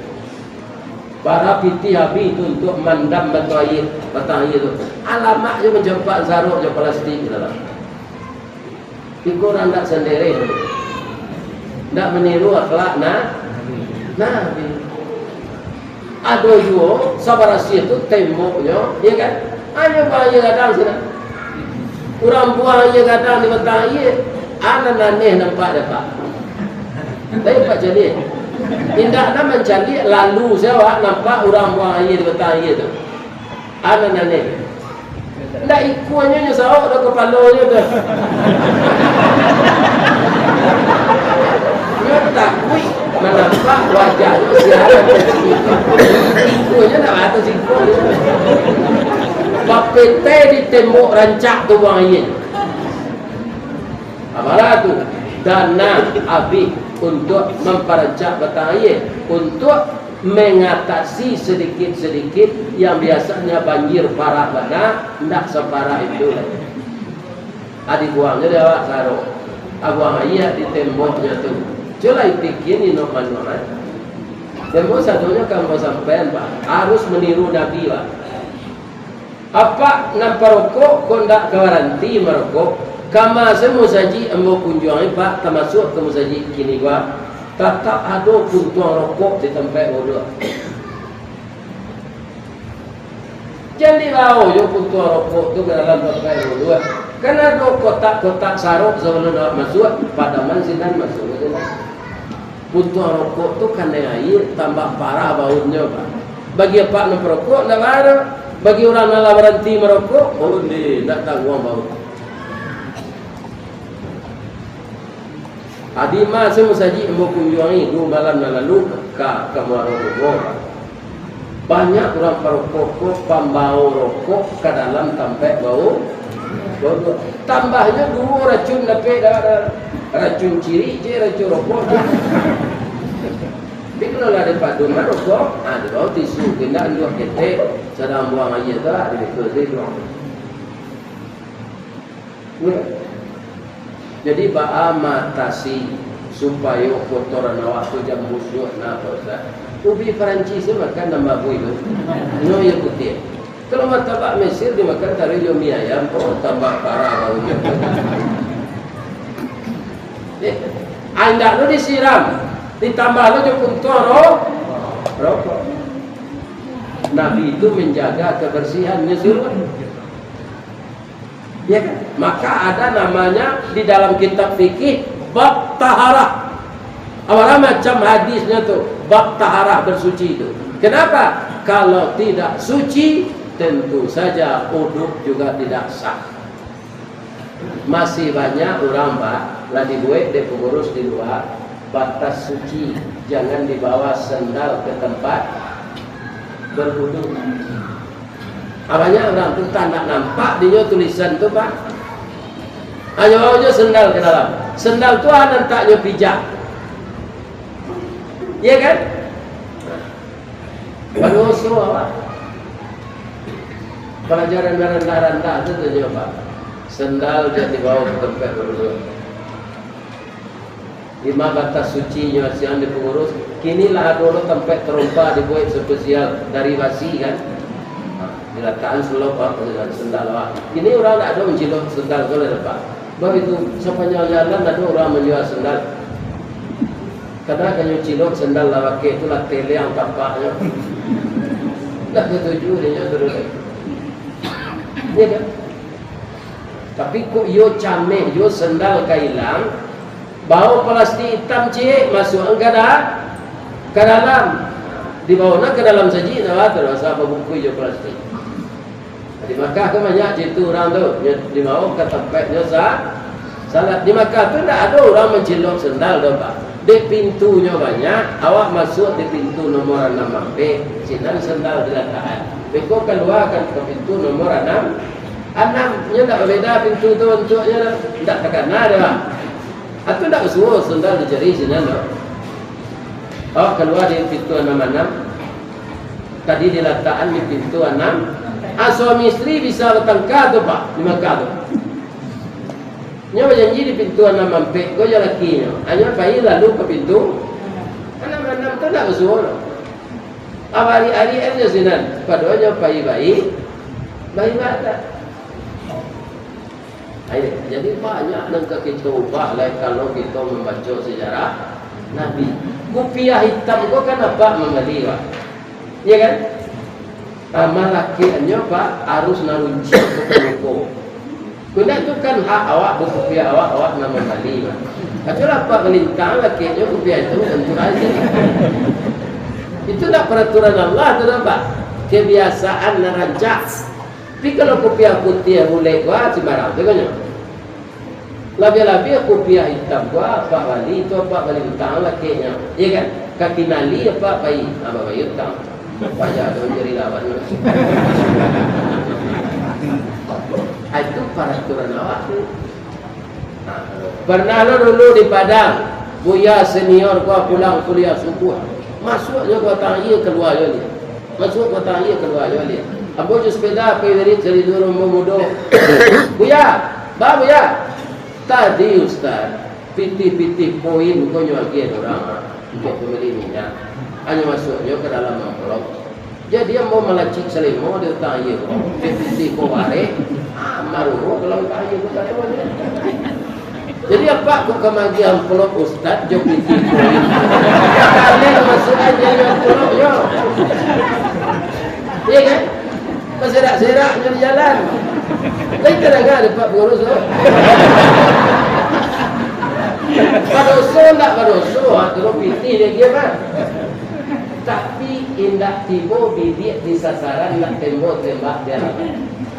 Bara pitih abih tu untuak mandam batang aia, batang aia tu. Alamak jo mancampak sarok jo plastik dalam. Iko urang ndak sandiri. Ndak maniru akhlak na-, Nabi. Ado juo sabarasiah tu temboknyo, iya kan? Hanyo buang aia gadang sinan. Urang buang aia gadang di batang aia, anan aneh nampak dek Apak. Tapi Apak caliak. Indak nan mancaliak lalu se awak nampak urang buang aia di batang aia tu. Anan aneh. Ndak ikuanyo nyo saok doh kapalonyo tu. Nyo takuik manampak wajahnyo siaran kacik. Ikuanyo ndak batas ikuanyo. Bapetai di tembok rancak tu buang aia. Apalah tu, dana abih untuak mamparancak batang aia, untuak mengatasi sedikit-sedikit yang biasanya banjir parah bana, ndak saparah itu lai. Adi buangnyo di awak saro, abuang aia di temboknyo tu. Cubo lai pikia inok manuak, eh. Tembok sadonyo ka ambo sampaian, Pak, harus maniru Nabi, Pak. Apak nan parokok, kok ndak ka baranti marokok? Kama se musajik ambo kunjuangi, Pak, tamasuak ka musajik kini ko, tatap ado puntuang rokok di tampek bauduk. Jan dibawo jo puntuang rokok tu ka dalam tampek bauduk. Kan ado kotak-kotak sarok sabalun awak masuak, padaman sinan, masuak ka sinan. Puntuang rokok tu kanai aia, tambah parah baunnyo, Pak. Bagi apak nan parokok, ndak baa. Bagi urang nan lah baranti marokok, oh, ndeh, ndak tangguang bau. Adi ma se musajik ambo kunjuangi duo malam nan lalu ka, ka Muaro Bungo, Pak. Banyak urang parokok ko pambawo rokok ka dalam tampek bau, bau. Tambahnyo duo racun dapek, dah, dah. Racun cirik je, racun rokok je. Tapi kalau lah dipadu mah rokok, ah, dibawo tisu, indak anduah ketek, sadang buang aia tu lah, dibikul tu. Jadi, baa maatasi supayo kotoran awak tu jan busuak, nah, Pak Ustaz? Ubi Parancis tu makan nan babuih tu. Nyo iyo putiah. Kalau martabak Mesir dimakan taruih jo mi ayam, oh, tambah parah baunyo. Eh, indak tu disiram, ditambah lo jo puntuang ro-, rokok. Nabi itu menjaga kebersihan, nyo suruah. Ya kan? Maka ada namanya di dalam kitab fikih bab taharah. Apalah macam hadisnya tu, bab taharah bersuci itu. Kenapa? Kalau tidak suci, tentu saja uduk juga tidak sah. Masih banyak urang, Pak, lah dibuek dek pengurus di lua, batas suci, jangan dibawa sendal ke tempat berwudu. Ah, banyak urang tu tak nak nampak dinyo tulisan tu, Pak. Hanyo bawa jo sendal ka dalam. Sendal tu ah nan tak nyo pijak. Iya kan? Badoso awak. Pelajaran nan randah-randah tu, tu nyo, Pak. Sendal jan dibawa ka tempat berwudu. Di ma batas sucinyo, sian di pangurus. Kini lah ado lo tampek tarompa dibuek spesial dari basi, kan. Nah, dilatakan selop, Pak, dengan sendal, Pak. Kini urang ndak ado mancilok sendal tu lai, Pak. Bah itu, sapanjang jalan ado urang manjua sendal. Kadang kanyo cilok sendal lah bakeh tu lah teleang tapaknyo. Ndak katuju dinyo tu lai. Iya kan? Tapi kok iyo cameh juo sendal ka ilang, bawo palastik itam ciek masuakan ka da-, ka dalam. Dibawo nan ka dalam sajik, nah, tu rasa babungkuih jo palastik. Di Makkah kan banyak situ urang tu, nyo dibawo ka tampeknyo sa-, salat. Di Makkah tu ndak ado urang mancilok sendal tu, Pak. Dek pintunyo banyak, awak masuak di pintu nomor anam ampek, sinan sendal dilatakan. Beko kaluakan ka pintu nomor anam, anam, nyo ndak babeda pintu tu bantuaknyo, ndak takana doh, Pak. Atau ndak usuo sendal dicari sinan doh. Awak kalua dari pintu anam anam. Tadi dilatakan di pintu anam. Ah, suami istri bisa batangka tu, Pak, di Makkah tu. Nyo bajanji di pintu anam ampek ko jo lakinyo. Anyo pai lalu ka pintu anam anam tu ndak basuo doh. Abari-ari an jo sinan. Padohal nyo pai bai, baibadah. Ayo, jadi banyak nan ka kito ubah lai kalau kito mambaco sejarah Nabi. Kupiah hitam ko kan apak mambali, Pak? Iya kan? Ah, malakeknyo, Pak, harus naruncik ko ka muko. Kok indak tu kan hak awak bakupiah awak, awak nan mambali, Pak. Tapi lah apak malintang lakeknyo kupiah hitam, tantu aja. Itu ndak peraturan Allah tu doh, Pak. Kebiasaan nan rancak. Tapi kalau kupiah putiah bulek, wah, simbarang tu kan nyo. Labiah-labiah kupiah hitam, wah, apak bali tu, apak balintang lakeknyo. Iya kan? Ka kinali apak pai, apak pai utang. Apak jan ado jadi lawan. Ah, itu paraturan awak tu. Pernah lo dulu di Padang, buya senior ko pulang kuliah subuah, masuak jo batang aia, kalua jo liak. Masuak batang aia, kalua jo liak. Ambo jo sepeda pai wirid dari dulu ambo mudo. "Buya, ba Buya." "Tadi, Ustaz, pitih-pitih koin ko nyo agiah urang, ah, untuak pambali minyak. Hanyo masuaknyo ka dalam amplop." Jadi ambo malacik salimo di utang aia ko, pitih ko barek, ah, maruruak ka dalam utang aia ko, jadi apak kok ka magiah amplop ustad jo pitih ko? Kalian masuak aja jo amplop, yo. Iya kan? Baserak-serak jo di jalan. Lain ka danga dek Pak Pangurus tu. Badoso ndak badoso, ha, turun pitih dia, dia mah. Tapi indak tibo bidiak di sasaran, nak tembok tembak di arah.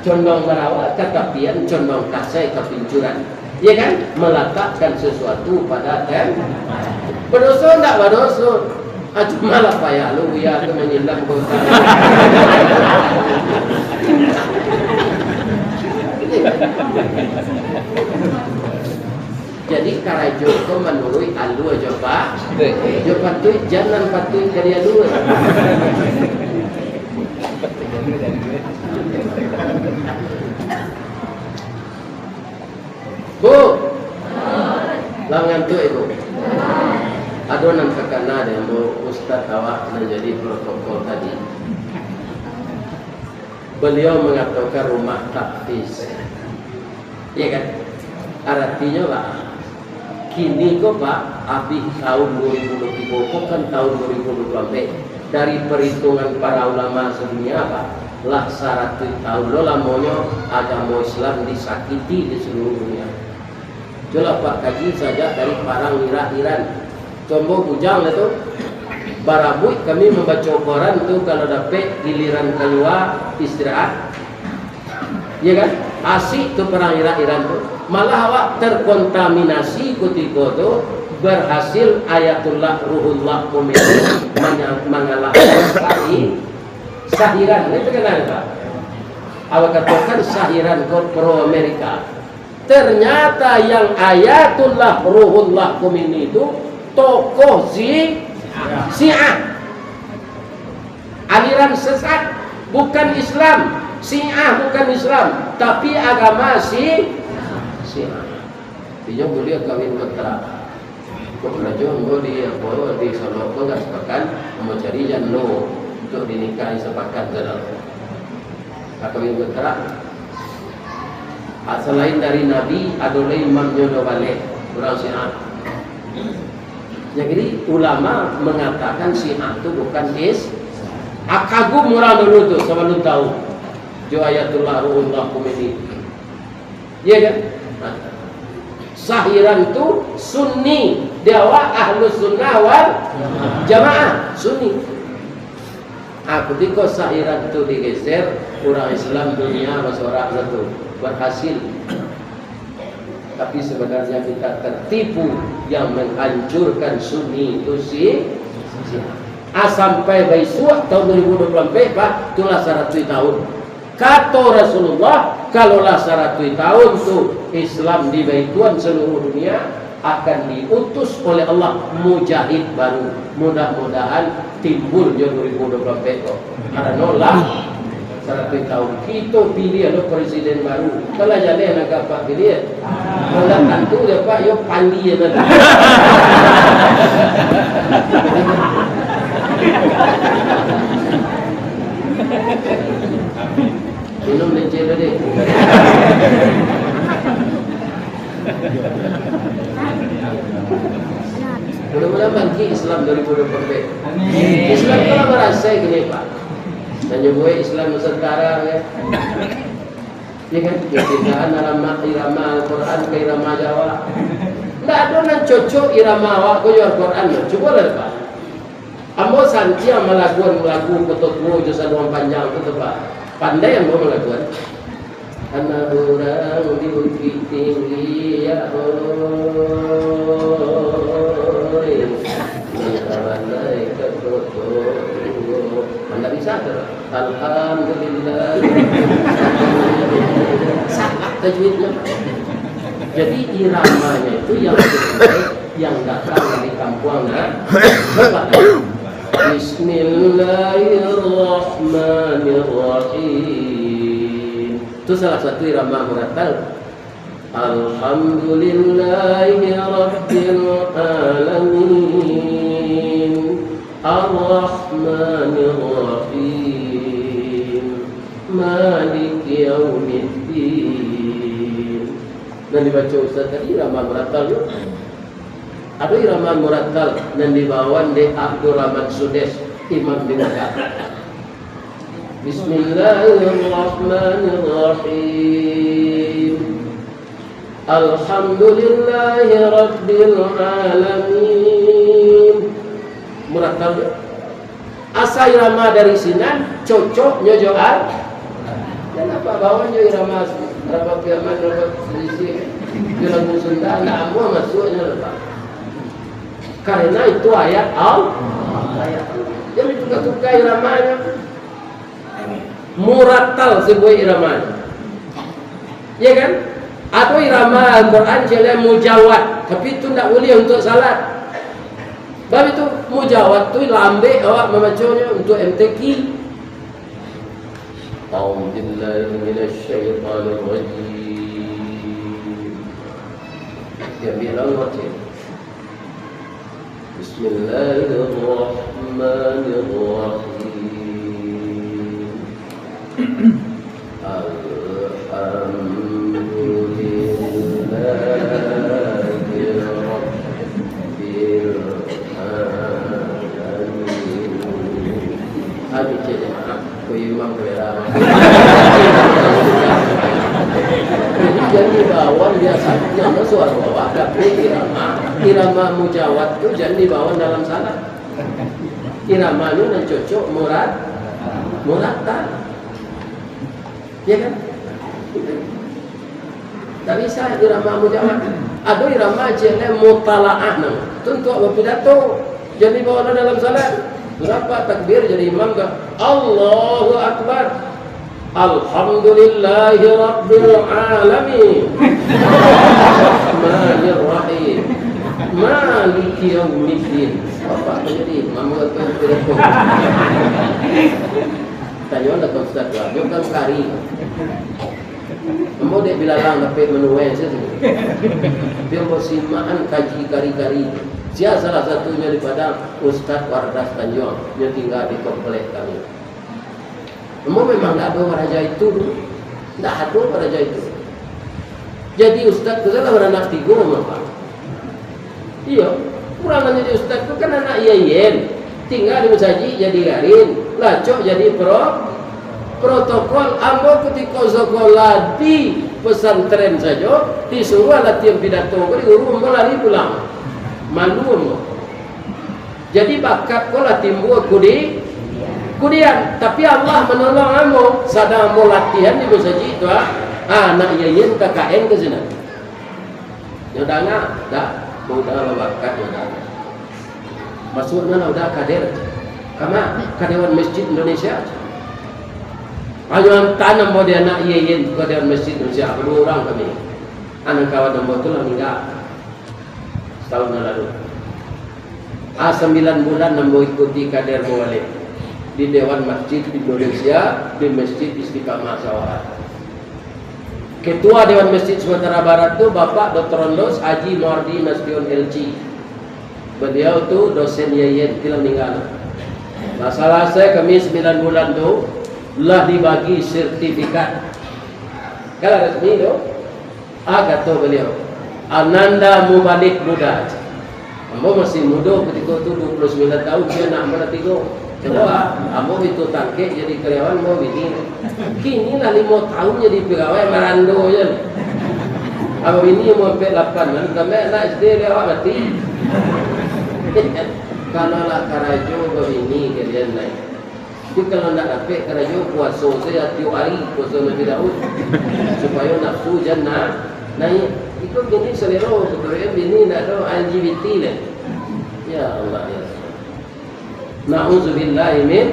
Condong marawa ka tapian, condong kasai ka pincuran. Iya kan? Meletakkan sesuatu pada tem-, badoso ndak badoso? Ah, cuma lah payah lo Buya tu manyilam kota. Jadi karajo ko manuruik alua jo pa-, jo patuik, jan nan patuik ka dialua. Bu, lah ngantuak, Ibu? Ado nan takana dek ambo ustad awak nan jadi protokol tadi. Beliau mangatokan rumah tahfiz. Iya kan? Aratinyo lah, kini ko, Pak, abih tahun dua ribu dua puluh tiga ko kan tahun dua ribu dua puluh ampek. Dari perhitungan para ulama sadunia, Pak, lah saratuih tahun lo lamonyo agamo Islam disakiti di seluruh dunia. Itulah, Pak, kaji sajak dari parang Irak Iran. Combo bujang lah tu. Barabuik kami mambaco koran tu, kalau dapek giliran kalua istirahat. Iya kan? Asik tu parang Irak Iran tu. Malah awak terkontaminasi kutiko tu, berhasil Ayatullah Ruhullah Khomeini manya-, mangalahkan Sah-, Sah Iran. Ini terkenal, Pak. Awak katakan Sah Iran ko pro Amerika. Ternyata yang Ayatullah Ruhullah Khomeini itu tokoh si Syiah. Aliran sesat, bukan Islam. Syiah bukan Islam, tapi agama si Syiah. Inyo buliah kawin kontrak. Kok karajo ambo di, apo, di Solok ko ndak sapakat, ambo cari jan lo untuak dinikahi sapakat tu lah. Kawin kontrak. Ah, salain dari Nabi, ado lai imamnyo do baleh, urang Syiah. Jadi, ulama mangatakan Syiah tu bukan Is-, ah, kagum urang dulu tu, sabalun tahu jo Ayatullah Ruhullah Khomeini. Iya kan? Nah. Sah Iran tu Sunni, di awak Ahlus Sunnah wal Jamaah, Sunni. Ah, kutiko Sah Iran tu digeser, urang Islam dunia basorak satu, berhasil. Tapi sebenarnya kita tertipu, yang menghancurkan Sunni itu si, si. Ah, sampai baisuak tahun dua ribu dua puluh ampek, Pak, itulah saratuih tahun. Kato Rasulullah, kalau lah saratuih tahun tu Islam dibaituan seluruh dunia, Akan diutus oleh Allah mujahid baru. Mudah-mudahan timbul jo dua ribu dua puluh empat ko. Karano lah saratuih taun. Kito piliah lo presiden baru. Kalau jaleh nak ka Pak piliah. Kalau tantu dek Pak, yo pandi je lah. Minum licin tadi. Mudah-mudahan bangkit Islam dua ribu dua puluh empat. Amin. Islam tu lah barasai kini, Pak. Manyabuik Islam Nusantara, ya. Ya kan? Ya, pindahan irama, irama Al-Quran ka irama Jawa. Ndak ado nan cocok irama awak ko jo Al-Quran, cubolah, Pak. Ambo santiang malaguan lagu Koto Tuo jo Saluang Panjang tu, tu, Pak. Pandai ambo malaguan. Anak urang di Bukittinggi, ya oi, nan tarandai ka Koto Tuo. Ndak bisa tu, Pak. Alhamdulillah. Salah tajwidnya. Jadi, iramanya itu yang, yang datang dari kampuang, nah. Bismillahirrahmanirrahim. Itu salah satu irama murattal. Alhamdulillahi rabbil alamin. Arrahmanirrahim. Maliki yaumiddin. Nan dibaco Ustaz tadi irama murattal tu. Ado irama murattal nan dibawan dek Abdul Rahman Sudes, imam di Mekah. Bismillahirrahmanirrahim. Alhamdulillahi rabbil alamin. Murattal tu. Asa irama dari sinan, cocoknyo jo Al-, kenapa bawanyo irama Rabab Yaman, Rabab Sisir, jo lagu Sunda, ndak amuah masuaknyo, Pak. Karena itu ayat Al-, ayat Allah. Jadi, tukar-tukar iramanyo. Murattal sabuik iramanyo. Ya kan? Ado irama Al-Quran caliak mujawad, tapi itu ndak buliah untuak salat. Bab itu, mujawad tu lambek awak mamaconyo untuak M T Q. A'udzubillahi minasyaitonirrajim. Diambiak lalu, Cik. Bismillahirrahmanirrahim. Alhamdulillahi rabbil alamin. Aduh, cek jamaah. Ko imam ko era. Jadi, jan dibawan biasonyo, suaro awak tapi irama, irama mujawad tu jan dibawan dalam salat. Iramanyo nan cocok murat-, murattal. Ya kan? Ndak bisa irama mujawad. Ado irama ciek lai mutalaah namo. Tu untuak bapidato. Jadi bawa dalam salat. Berapa takbir jadi imam tu? Allahu Akbar. Alhamdulillahi Rabbil Alamin. Rahmanirrahim. Maliki Yaumiddin. Apa tu jadi imam tu pidato? Tanyo lah ka ustaz tu, ambo kan kari. Ambo dek bilalang dapek manuai sajo. Tapi ambo simakan kaji kari-kari. Sia salah satunyo di Padang, Ustaz Wardas Tanjuang, nyo tingga di komplek kami. Ambo memang ndak ado baraja itu dulu. Ndak ado baraja itu. Jadi ustaz tu salah baranak tigo, Pak. Iyo, urang nan jadi ustaz tu kan anak I A I N. Tingga di masajik jadi garin, lacok jadi pro-, protokol. Ambo kutiko sakolah di pesantren sajo, disuruah latihan pidato ko di guru, ambo lari pulang. Malu ambo. Jadi bakat ko lah timbua kudi-, kudian. Tapi Allah manolong ambo, sadang ambo latihan di masajik tu, ah, anak I A I N K K N ka sinan. Nyo danga, dah, udah lah bakat, nyo danga. Masuaknyo lah udah kader. Kama, ka Dewan Masjid Indonesia. Ayo antaan ambo di anak I A I N ka Dewan Masjid Indonesia, baduo urang kami. Anak kawan ambo tu lah maningga. Tahun nan lalu. Ah, sambilan bulan ambo ikuti kader mubalik di Dewan Masjid Indonesia di Masjid Istiqamah Sawahan. Ketua Dewan Masjid Sumatera Barat tu Bapak Doktor Ondos Haji Muardi Nasution L C. Beliau tu dosen I A I N, kini lah maningga. Lah salasai kami sambilan bulan tu, lah dibagi sertifikat. Kan lah resmi tu? Ah, kato baliau, "Ananda mubalik muda." Ambo masih mudo katiko tu, duo puluah sambilan tahun, sia anak ambo lah tigo. Cubo, ah, ambo itu tangkek jadi karyawan, ambo bini. Kini lah limo tahun jadi pegawai, marando je. Ambo bini umua ampek lapan, nan tambah anak S D lewat mati. Kalau lah karajo babini kalian naik. Tapi kalau ndak dapek karajo, puaso sajo tiok ari, puaso Nabi Daud, supayo nafsu jan na-, naiak. Iko bini salero, keturunan bini ndak ado L G B T lai. Ya Allah, ya Allah. Na'udzubillahi min.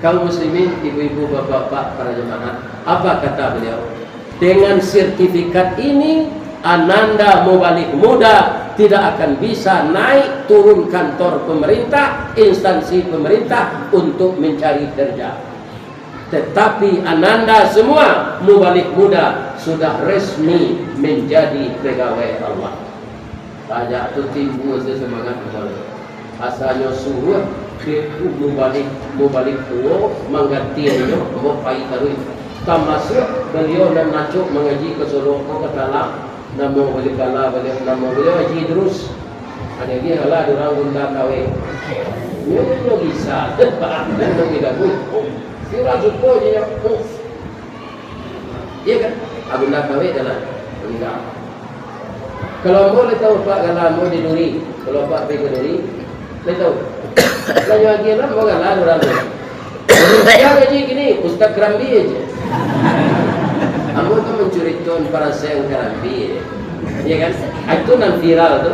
Kaum muslimin, ibu-ibu, bapak-bapak, para jemaah, apa kata beliau? Dengan sertifikat ini, Ananda Mubalik Muda tidak akan bisa naik turun kantor pemerintah, instansi pemerintah untuk mencari kerja. Tetapi Ananda semua Mubalik Muda sudah resmi menjadi pegawai Allah. Sajak tu timbua se sumangaik kito. Asanyo suruah dek Mubalik, Mubalik tuo manggantiannyo, ambo pai taruih. Tamasuak baliau nan acok mangaji ka Solok ko, ka Talang, namo baliau Kala, baliau namo baliau Haji Idrus. Ado lagi Kala, di urang Gunda Kawek. Nyo, nyo bisa. Nyo bisa. Di urang suko je nyo. Iya kan? Abunda kawek dalam. Enggak. Kalau ambo lai tahu, Pak, kalau ambo di Duri, kalau Pak pai ka Duri, lai tahu. Lah nyo agiah lah, ambo kalah urang tu. Dia gaji gini, Ustaz Kerambi aja. Ambo tu mancuritoan parasaian Kerambi aja. Iya kan? Ah, itu nan viral tu.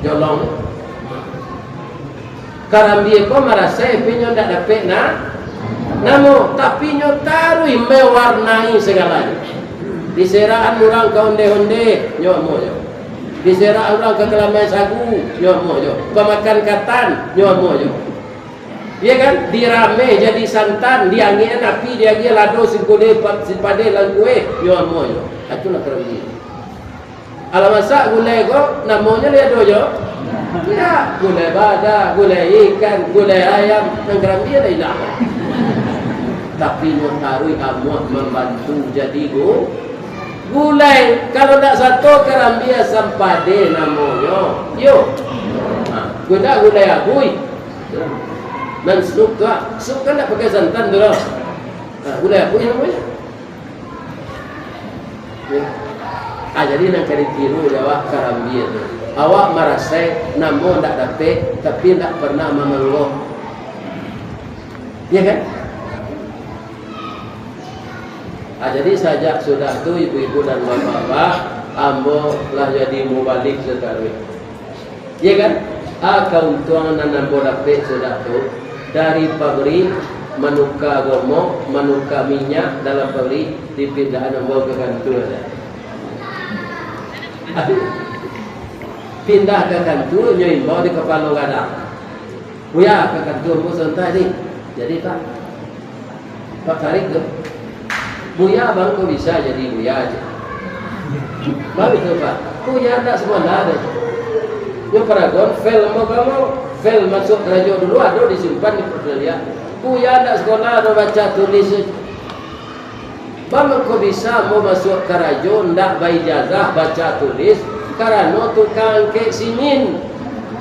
Jolong. Karambia ko marasai, tapi nyo ndak dapek na-, namo, tapi nyo taruih mawarnai sagalonyo. Diserakan urang ka onde-onde, nyo amuah nyo. Diserakan urang ka kalamai sagu, nyo amuah nyo. Pamakan katan, nyo amuah nyo. Iya kan? Dirameh jadi santan, diangekan api, diagiah lado, singkode, pa-, sipadeh, langkueh, nyo amuah nyo. Itulah karambia. Alah masak gulai ko, namonyo lai ado jo? Indak. Gulai badak, gulai ikan, gulai ayam, nan karambia lah indak. Tapi nyo taruih amuah mambantu jadi gu-, gulai. Kalau ndak sato karambia, sampadeh namonyo. Yo. Ha, gulai, gulai abui. Nan sup tu, ah. Sup kan ndak pakai santan tu doh. Ha, gulai abui namonyo. Ya. Ah, jadi nan ka ditiru dek awak karambia tu. Awak marasai namo ndak dapek, tapi ndak pernah mamanggoh. Ya kan? Ah, jadi sajak sudah tu, ibu-ibu dan bapak-bapak, ambo lah jadi mubalik sataruih. Iya kan? Ah, kauntuangan nan ambo dapek sudah tu, dari pabrik manuka gomok, manuka minyak dalam pabrik, dipindahan ambo ka kantua. Pindah ka kantua, nyo imbau di kapalo gadang. Buya, ka kantua ambo sabanta ni. Jadi, Pak. Pak Tarik tu, "Buya, bang ko bisa jadi buya aja." Baru tu, Pak, "Buya ndak sekolah doh." Nyo paragon, file ambo ka ambo, file masuak karajo dulu ado disimpan di Pos Daliah. "Buya ndak sekolah doh, baca tulis aja." "Bang ko bisa ambo masuak karajo ndak baijazah baca tulis, karano tukang angkek simin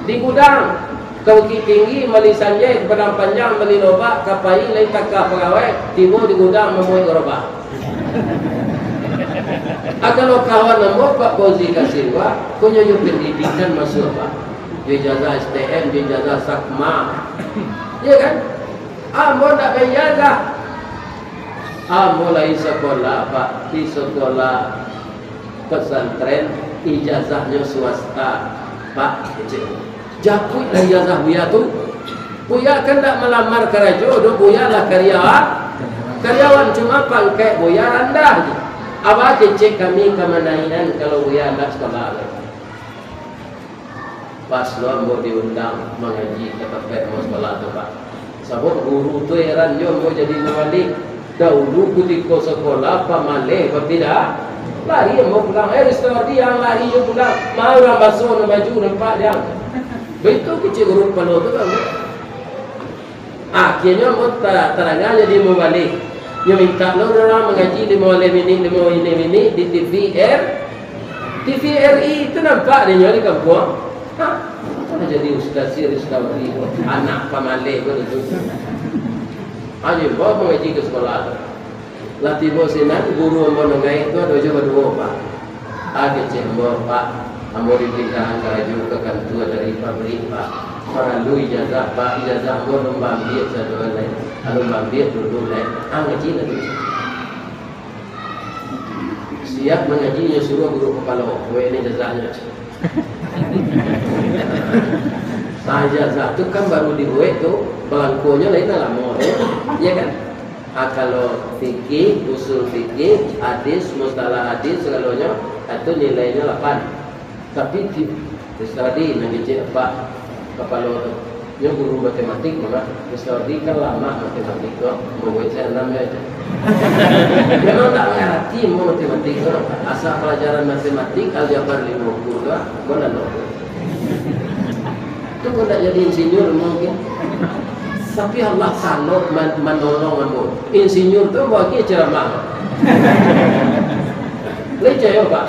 di gudang." Ka Bukiktinggi, mali sanjai, ka Padang Panjang, mali lobak, ka pai lai taka pagawai, tibo di gudang mamuek garobak. Ah, kalau kawan ambo, Pak Fauzi Kasirwa, ko nyo jo pendidikan masuak, Pak. Jo ijazah S T M, jo ijazah Sakma. Iya kan? Ambo ndak baijazah. Ambo lai sakolah, Pak, di sakolah pesantren, ijazahnyo swasta, Pak, kecek. Japuik lah ijazah Buya tu. Buya kan ndak malamar karajo doh, Buya lah karya, Karyawan cuma pangkek buya randah je. Abah kecek kami ka manaikan kalau buya ndak sakolah lai. Pas lo ambo diundang mangaji ka tampek ambo sakolah tu, Pak. Sabab guru tu heran jo ambo jadi mubalik. Dahulu kutiko sakolah pamaleh bapida, lari ambo pulang. Eh, Ristawardi, ang lari jo pulang. Ma urang baso nan baju nampak di ang. Baitu kecek guru kapalo tu kan. Akhianyo ambo ta-, tarangah jadi mubalik. Nyo mintak lo urang mangaji limo baleh minik, limo baleh minik di T V R, T V R I tu nampak dek nyo di kampuang. Ha, lah jadi ustaz si Ristawardi tu, anak pamaleh ko tu. Ajo bawa mangaji ka sakolah tu. Lah tibo sinan, guru ambo nan gaek tu ado jo baduo, Pak. Ah, kecek ambo, Pak, ambo dipindahan karajo ka kantua dari pabrik, Pak. Paralu ijazah, Pak, ijazah ambo alun baambiak sadoan lai. Alun baambiak dulu lai. Ah, ngaji lah tu. Siap mangaji, nyo suruah guru kapalo, weh, ni ijazahnyo. Ah, ijazah tu kan baru dibuek tu, balangkonyo lain lah lamo tu, ya kan? Ah, kalau fikih, usul fikih, hadis, mustalah hadis, sagalonyo, ah, tu nilainyo lapan. Tapi ti-, Ristawardi nan kecek apak kapalo tu, nyo guru matematik mah, Ristawardi kan lamak matematik tu, mambuek se anam se. Memang tak mangarati ambo matematik tu, asa palajaran matematik, aljabar limo buku tu, ah, ambo nan Tu kok ndak jadi insinyur mungkin. Tapi Allah sanok man-, manolong ambo. Insinyur tu ambo agiah ceramah. Lai cayo, Pak.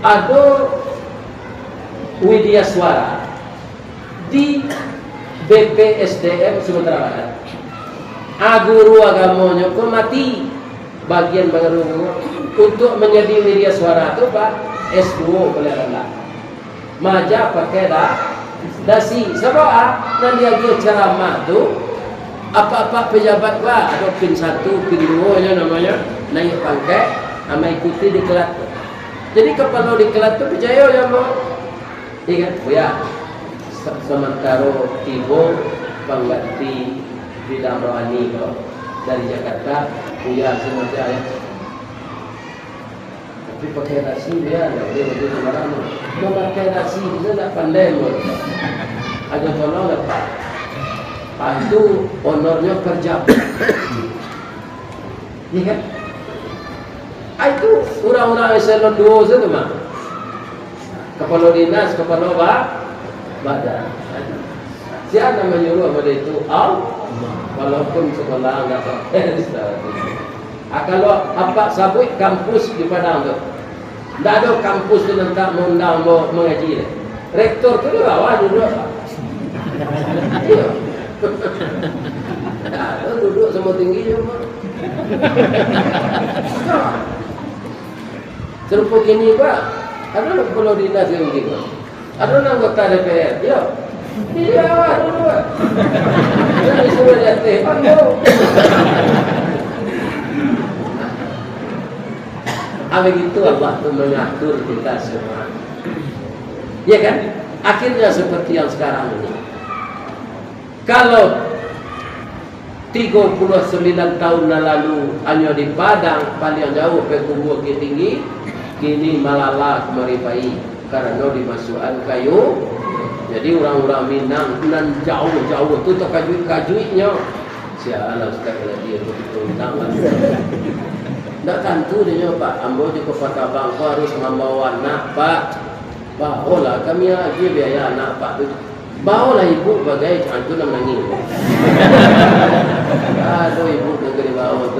Ado Widya Suara di B P S D M Sumatera Barat. A, guru agamonyo ko mati. Bagian panguru untuak manjadi Widya Suara tu, Pak, S duo boleh rendah. Maja pakai da-, dasi. Sabab, ah, nan diagiah ceramah tu, apak-apak pejabat, Pak, ado pin satu, pin duo nyo namonyo, naiak pangkek, ah, maikuti diklat tu. Jadi, kapalo diklat tu picayo jo ambo. Iya kan? Buya, se-, samantaro tibo pangganti Bidang Rohani ko dari Jakarta, Buya Sumatera, ya. Tapi pakai dasi, Buya, ndak buliah baju sambarang tu. Mamakai dasi, tu ndak pandai, Bro. Ajo tolong dapat. Ah, itu honornyo per jam. Iya kan? Ah, itu urang-urang eselon duo sajo tu mah. Kapalo dinas, kapalo ba-, badan. Sia nan manyuruah pado itu? Allah. Walaupun sakolah ndak sampai di situ. Ah, kalau apak sabuik kampus di Padang tu, ndak ado kampus tu nan tak maundang mo-, mangaji deh. Rektor tu di bawah duduak. Iyo. Ndak ado duduak samo tinggi jo, Pak. Sarupo kini, Pak. Ado nan kapalo dinas nan tinggi, Pak. Ado nan anggota D P R, yo. Di bawah duduak. Jan disuruah di ateh, Pak, yo. Ah, begitu Allah tu mengatur kita semua. Ya kan? Akhirnya seperti yang sekarang ini. Kalau tigo puluah sambilan taun nan lalu hanyo di Padang paliang jauah Payakumbuah Bukittinggi, kini malala kamari pai karano dimasuakan kayu. Jadi urang-urang Minang nan jauah-jauah tu takajuik-kajuiknyo. Sia lah Ustaz Galadi tu kito undang lah. Ndak tantu dek nyo, Pak. Ambo jo Pak Kabang ko harus mambawa anak, Pak. Baolah kami agiah biaya anak Pak tu. Baolah ibu bagai, ah, tu nan manangih. Aduh, ibu tu ka dibawa tu.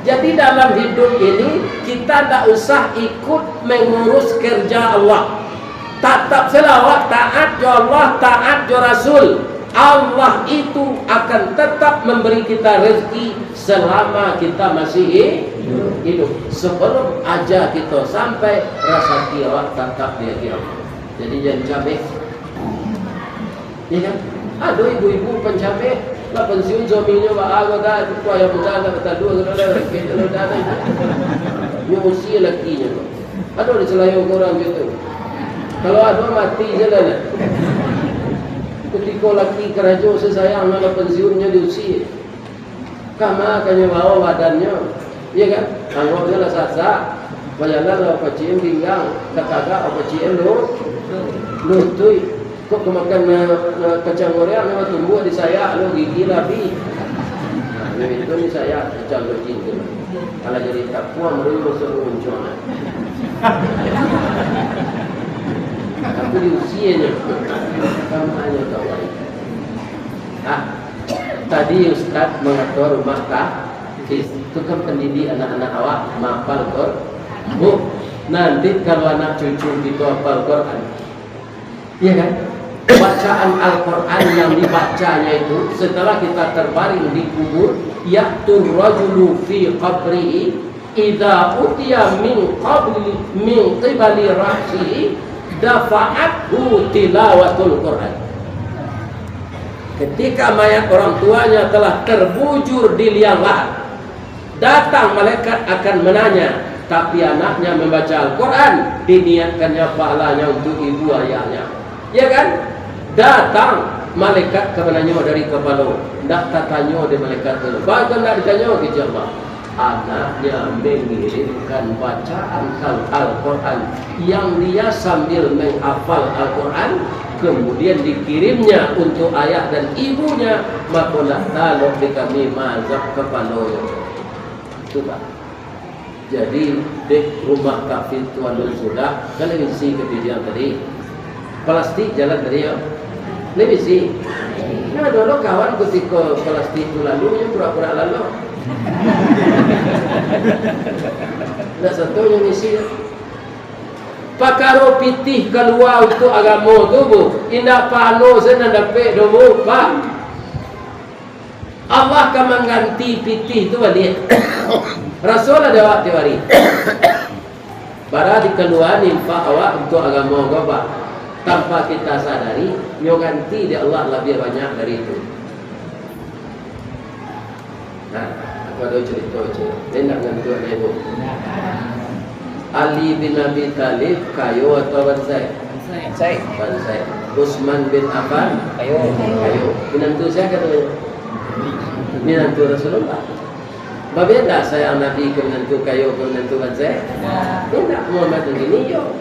Jadi, dalam hidup ini, kita ndak usah ikut mengurus kerja Allah. Tatap salah awak taat jo Allah, taat jo Rasul. Allah itu akan tetap memberi kita rezeki selama kita masih hi-, hidup. Sebelum ajal kita sampai, rasaki awak tatap di hati Allah. Jadi, jan cameh. Ya kan? Ado ibu-ibu pancameh, lah pensiun suaminyo baa ko, dah, itu ayam muda, dah, batalua, dah, dah, dah, dah, dah, dah. Nyo usia lakinyo. Ado di Selayau ko urang macam tu. Kalau ado, mati se lah, lah. Kutiko laki karajo sasayang nan lah pansiunnyo diusie, kama ka nyo bawo badannyo, iyo kan? Anggoknyo lah sasak, bajalan lah bapacik pinggang, tatagak bapacik lu-, lutuik. Kok kamakan, eh, eh, kacang goreang nan batumbuah di sayak lu, gigi lah abih. Nah, itu di sayak kacang goreang tu. Kalau jadi tapuang, baru masuk ke muncuang. Tapi diusienyo, kamanyo tahu. Ah, tadi Ustaz mangato rumah ta-, itu kan pendidik anak-anak awak mapal Qur-, Bu, nanti kalau anak cucu kita hafal Quran, iya kan? Bacaan Al-Quran yang dibacanya itu, setelah kita terbaring di kubur, ya'tur rajulu fi qabrihi, idza utiya min qabli, min qibali ra'sihi, dafa'athu tilawatul Quran. Ketika mayat orang tuanya telah terbujur di liang lahat, datang malaikat akan menanya, tapi anaknya membaca Al-Quran, diniatkannya pahalanya untuk ibu ayahnya. Ya kan? Datang malaikat ka mananyo dari kapalo, ndak tatanyo dek malaikat tu. Baa kok ndak ditanyo, kecek Allah. Anaknya mengirimkan bacaan Al-, Al-Quran yang dia sambil menghafal Al-Quran, kemudian dikirimnya untuk ayah dan ibunya, mako ndak talok di kami maazab kapalo. Itu, Pak. Jadi, dek rumah kafir tu alun sudah, kan lai bisi katidiang tadi. Palastik jalan tadi, yo. Lai bisi. Nah, dulu kawan kutiko palastik tu lalu, nyo pura-pura lalok. Ndak sato nyo ngisi, yo. Pakaro pitih kalua untuak agamo tu, Bu, indak pano se nan dapek doh, Bu, Pak. Allah ka mangganti pitih tu baliak. Raso lah dek awak tiok ari. Bara dikalua infak awak untuak agamo ko, Pak. Tanpa kita sadari, nyo ganti dek Allah labiah banyak dari itu. Nah, aku ado carito, cik. Dia nak ngantuak dek ibu. Ali bin Abi Thalib kayo atau bansaik? Bansaik. Bansaik. Utsman bin Affan? Kayo. Kayo. Minantu sia katonyo? Minantu Rasulullah. Babeda sayang Nabi ka minantu kayo, ka minantu bansaik? Indak. Muhammad tu gini yo.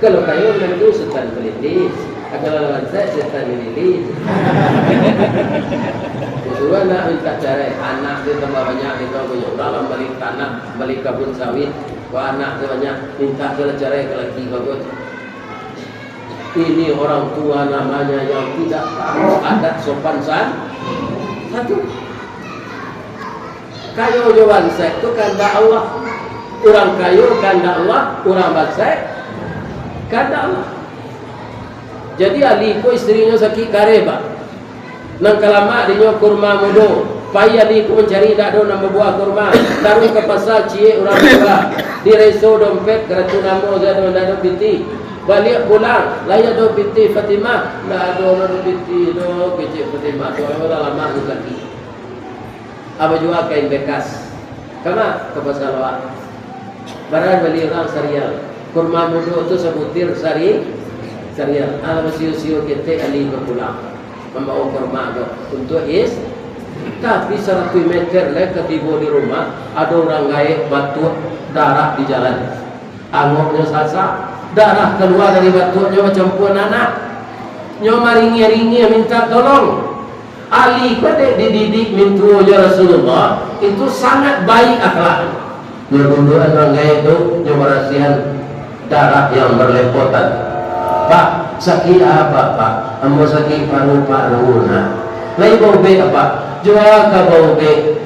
Kalau kayo minantu setan pelindis, kalau bansaik setan lilin. Disuruah anak mintak carai, anak tu tambah banyak, minta banyak urang lah bali tanah, bali kabun sawit. Wah, anak tu banyak, mintak tu lah carai ka laki bagus. Ini orang tua namanya yang tidak tahu adat sopan san-, satu. Kayo jo bansaik tu kandak Allah. Urang kayo kandak Allah, urang bansaik kandak Allah. Jadi Ali ko istrinyo sakik kareh, Pak. Nan ka lamak dinyo kurma mudo. Pai Ali ko mancari, dak ado nan babuah kurma. Taruih ka pasa, ciek urang murah. Direso dompet, karatu namo, ado, ndak ado pitih. Baliak pulang, lai ado pitih Fatimah, ndak ado nan pitih doh, kecek Fatimah. Soalnyo lah lamak tu sakik. Abah jua kain bekas. Kama? Ka pasa lawak. Bara bali urang sarial. Kurma mudo tu sabutir sari-, sarial. Alah basio-sio ketek Ali bapulang. Mambawa kurma tu untuak is-, tapi saratuih meter lai ka tibo di rumah, ado urang gaek batuak darah di jalan. Angoknyo sasak, darah kalua dari batuaknyo bacampua nanah. Nyo maringih-ringih minta tolong. Ali ko dek dididik mintuo jo Rasulullah, itu sangat baik akhlak. Nyo dunduakan urang gaek tu, nyo barasiahan darah yang berlepotan. "Pak, sakik apa, Pak?" "Ambo sakik paru-paru, Nak." "Lai baubek, Pak?" "Jua ka baubek."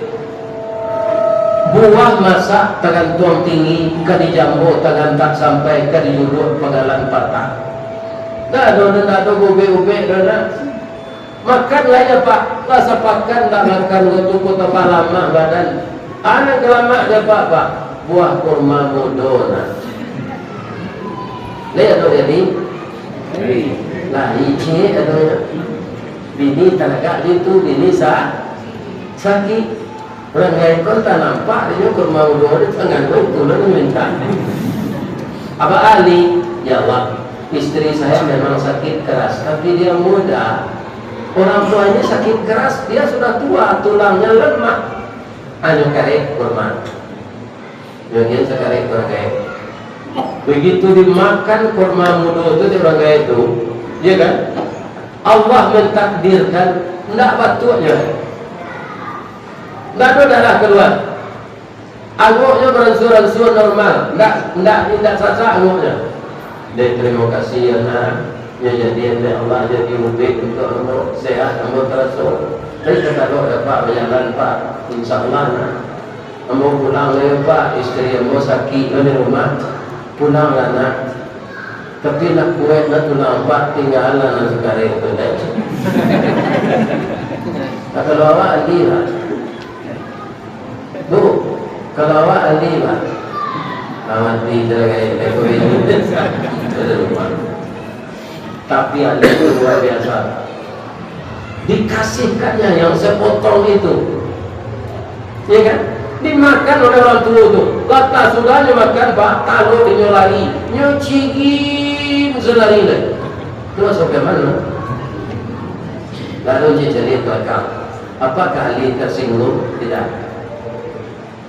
Buah masak tagantuang tinggi, ka dijambo tagantak sampai, ka dijuduak pagalan patah. Ndak ado, ndak ado baubek-ubek doh, Nak. Makan lai, Pak. Lah sapakan ndak makan, ko tu ko tambah lamak badan. Anak ka lamak dek Apak, Pak. Buah kurma mudo, Nak. Lai ado jadi? Lai, ciek ado. Bini talagak di tu, bini sa-, sakik. Urang gaek ko antah nampak, inyo kurma mudo di tangan ko, itu lah minta. Abah Ali, "Ya Allah, Istri saya memang sakit keras, tapi dia muda. Orang tuanya sakit keras, dia sudah tua, tulangnya lemah. Anyo karek kurma. Bagian sakarek urang gaek. Begitu dimakan kurma mudo tu di urang gaek tu, ya kan? Allah mentakdirkan, ndak batuaknyo. Ndak ado darah keluar. Angoknyo beransur-ansur normal, ndak, ndak, ndak sasak angoknyo. Dek, terima kasih ya nak, nyo jadi dek Allah jadi ubek untuak ambo, sehat ambo taraso. Tapi kalau dapat bajalan Pak, insya Allah nak. Ambo pulang lai Pak, istri ambo sakik di rumah. Pulanglah nak. Tapi nak kuaik nak tulang Pak, tinggalah nan sakarek tu dek. Nah, kalau awak alih lah. Bu, kalau awak alih lah. Mati salah gaek, gaek ko ini. Tapi alih tu luar biasa. Dikasihkannya yang sepotong itu. Ya kan? Dimakan oleh orang tua tu. Lantas sudah nyo makan, Pak, talok inyo lari. Nyo cigim salari lai. Tu sampai mano? Lalu dia cari ke belakang. Apakah Ali tersinggung? Tidak.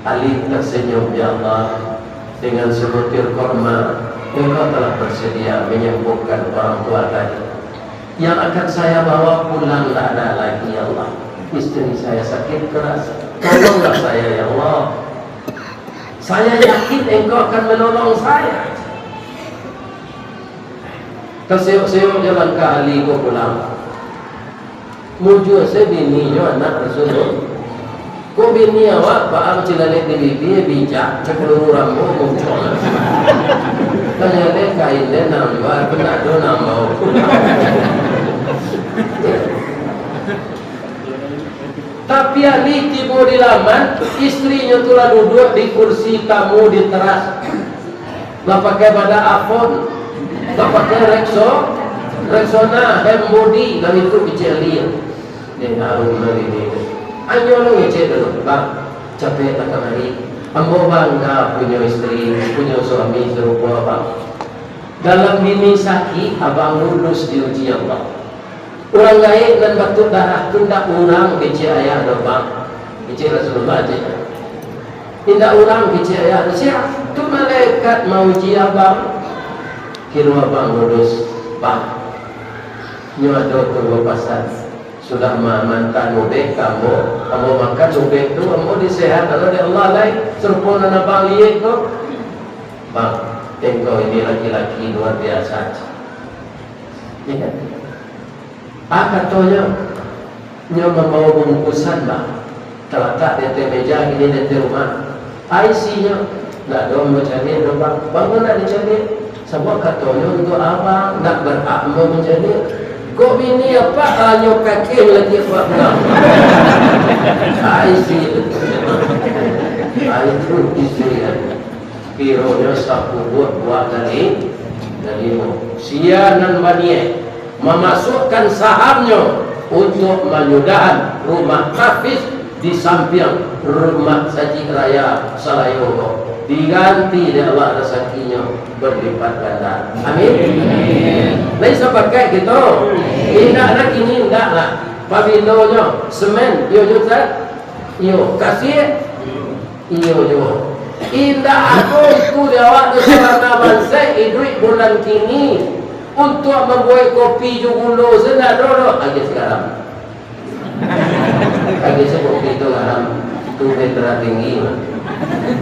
Ali tersenyum, "Ya Allah, dengan sebutir korma, Engkau telah bersedia menyembuhkan orang tua tadi. Yang akan saya bawa pulang tak ada lagi, ya Allah. Istri saya sakit keras. Tolonglah saya, ya Allah. Saya yakin Engkau akan menolong saya." Taseyok-seyok jo langkah Ali ko pulang. Mujua se bini jo anak Rasulullah. Kok bini awak, Pak, cilalek di bibia, bijak, cak peluru rambo, muncul. Tanyalek kain den nan luar, pun ado nan bau. Tapi Ali tibo di laman, istrinyo tu lah duduak di kursi tamu di teras. Lah pakai badak Avon, lah pakai Rexo-, Rexona, hand body, lah itu kecek Ali. Dek harum lah ini. Anyo lu ngecek dulu, "Bang, capeklah kamari. Ambo bangga punyo istri, punyo suami sarupo abang." Dalam bini sakik, abang lulus diuji Allah. Urang gaek nan batuak darah tu ndak urang kecek ayah doh, Bang. Kecek Rasulullah aja. Indak urang kecek ayah doh. Sia? Tu malaikat mauji abang. Kiro abang lulus, Bang. Nyo ado ko pasan. Sudah ma-, maantaan ubek ka ambo, ambo makan ubek tu, ambo disehatkan dek Allah lai. Sarupo nan abang liek ko. Bang, engkau ini laki-laki luar biasa. Iya kan? Ah, katonyo, nyo mambawa bungkusan, Bang. Talatak di ateh meja, kini di ateh rumah. Ah, isinyo, ndak ado ambo caliak doh, Bang. Bang, ko ndak dicaliak? Sabab katonyo untuak abang, ndak berhak ambo mancaliak. Kok bini apak hanyo kaki lagi apak pulang? Ah, isi. Ah, itu isi, ya. Kironyo sapubuak buah dari, dari limau. Sia nan baniaik mamasuakkan sahamnyo untuak manyudahan rumah tahfiz di sampiang rumah Sajik Raya Salayo ko, diganti dek Allah rasakinyo berlipat ganda. Amin. Lai sapakaik kito? Indak nak kini, indak nak. Pabilonyo semen, iyo juo, Ustaz? Iyo, kasih. Iyo juo. Indak ado itu di awak tu sarana bansaik iduik bulan kini untuak mambuek kopi jo gulo, se ndak ado doh. Agiah se garam. Agiah se kopi tu garam. Tu bek darah tinggi.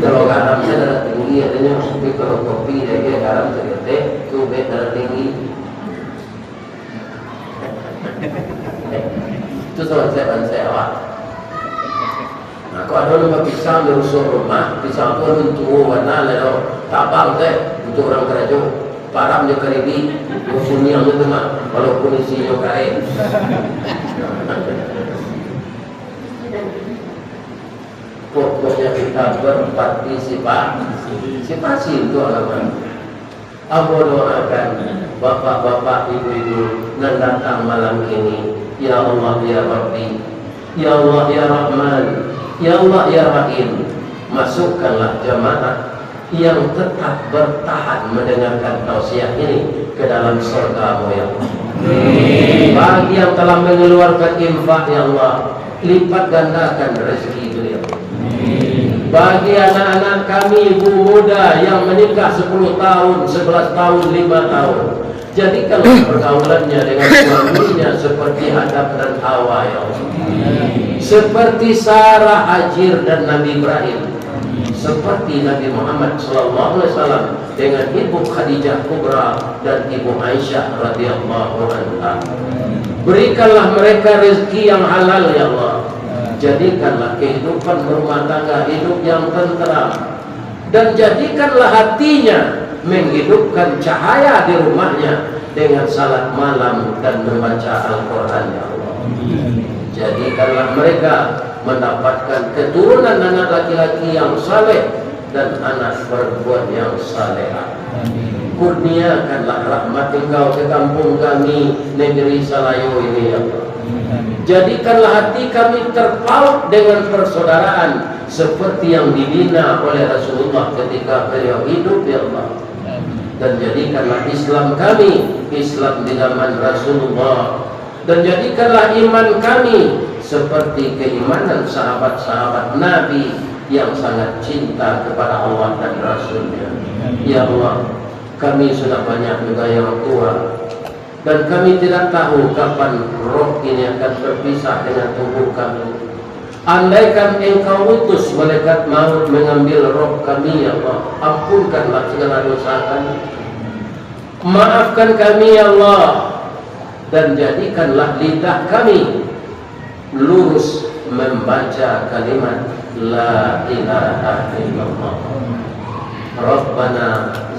Kalau garam se darah tinggi, adonyo, tapi kalau kopi, agiah garam saketek, tu bek darah tinggi. Tu sabansaik-bansaik awak. Nah, kok ado nan bapisang di rusuah rumah, pisang tu alun tuo bana lai doh, tabang se untuak urang karajo, param jo karibik, jo kuniang tu mah, walaupun isinyo kareh. Pokoknya kita berpartisipasi, partisipasi untuak agama. Ambo doakan bapak-bapak, ibu-ibu nan datang malam kini, ya Allah, ya Rabbi, ya Allah, ya Rahman, ya Allah, ya Rahim, masukkanlah jamaah yang tetap bertahan mendengarkan tausiah ini ke dalam surga-Mu, ya Allah. Bagi yang telah mengeluarkan infak, ya Allah, lipat gandakan rezeki beliau. Bagi anak-anak kami, ibu muda yang menikah sepuluh tahun, sebelas tahun, lima tahun, jadikanlah pergaulannya dengan suaminya seperti Adam dan Hawa, ya Allah. Seperti Sarah, Hajar, dan Nabi Ibrahim. Seperti Nabi Muhammad sallallahu alaihi wasallam dengan Ibu Khadijah Kubra dan Ibu Aisyah radhiyallahu anha. Berikanlah mereka rezeki yang halal, ya Allah. Jadikanlah kehidupan berumah tangga hidup yang tenteram. Dan jadikanlah hatinya menghidupkan cahaya di rumahnya dengan salat malam dan membaca Al-Quran, ya Allah. Jadikanlah mereka mendapatkan keturunan anak laki-laki yang saleh dan anak perempuan yang salehah. Kurniakanlah rahmat Engkau ke kampung kami, negeri Salayo ini, ya Allah. Jadikanlah hati kami terpaut dengan persaudaraan seperti yang dibina oleh Rasulullah ketika beliau hidup, ya Allah. Dan jadikanlah Islam kami Islam di zaman Rasulullah. Dan jadikanlah iman kami seperti keimanan sahabat-sahabat Nabi yang sangat cinta kepada Allah dan Rasul-Nya. Ya Allah, kami sudah banyak juga yang tua, dan kami tidak tahu kapan roh ini akan berpisah dengan tubuh kami. Andaikan Engkau utus malaikat maut mengambil roh kami, ya Allah, ampunkanlah segala dosa kami. Maafkan kami, ya Allah, dan jadikanlah lidah kami lurus membaca kalimat La ilaha illallah. Rabbana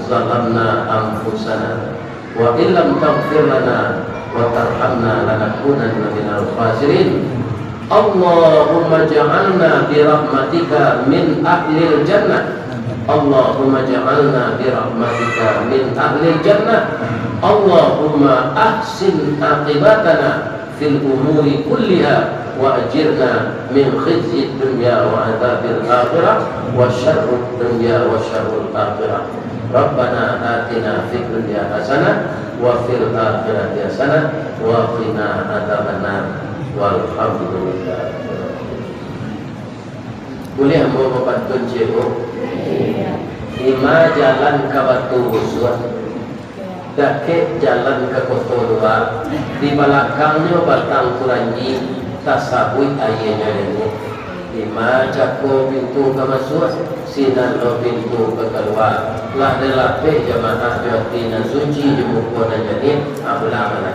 zalamna anfusana wa illam taghfir lana wa tarhamna lanakunanna minal khasirin. Allahumma ja'alna bi rahmatika min ahlil jannah. Allahumma ja'alna bi rahmatika min ahlil jannah. Allahumma ahsin aqibatana fil umuri kulliha wa ajirna min khizyid dunya wa adzabil akhirah wa syarrud dunya wa syarrul akhirah. Rabbana atina fid dunya hasanah wa fil akhirati hasanah wa qina adzabannar. Walhamdulillah. Buliah ambo bapantun ciek, Bu? Di ma jalan ka Batu Busuak, dakek jalan ka Koto Lua, di balakangnyo Batang Kuranji, tasabuik aianyo dingin. Di ma cako pintu ka masuak, sinan lo pintu ka kalua. Lah dilapeh jamaah jo ati nan suci, jo muko nan janiah, ah, pulang lah.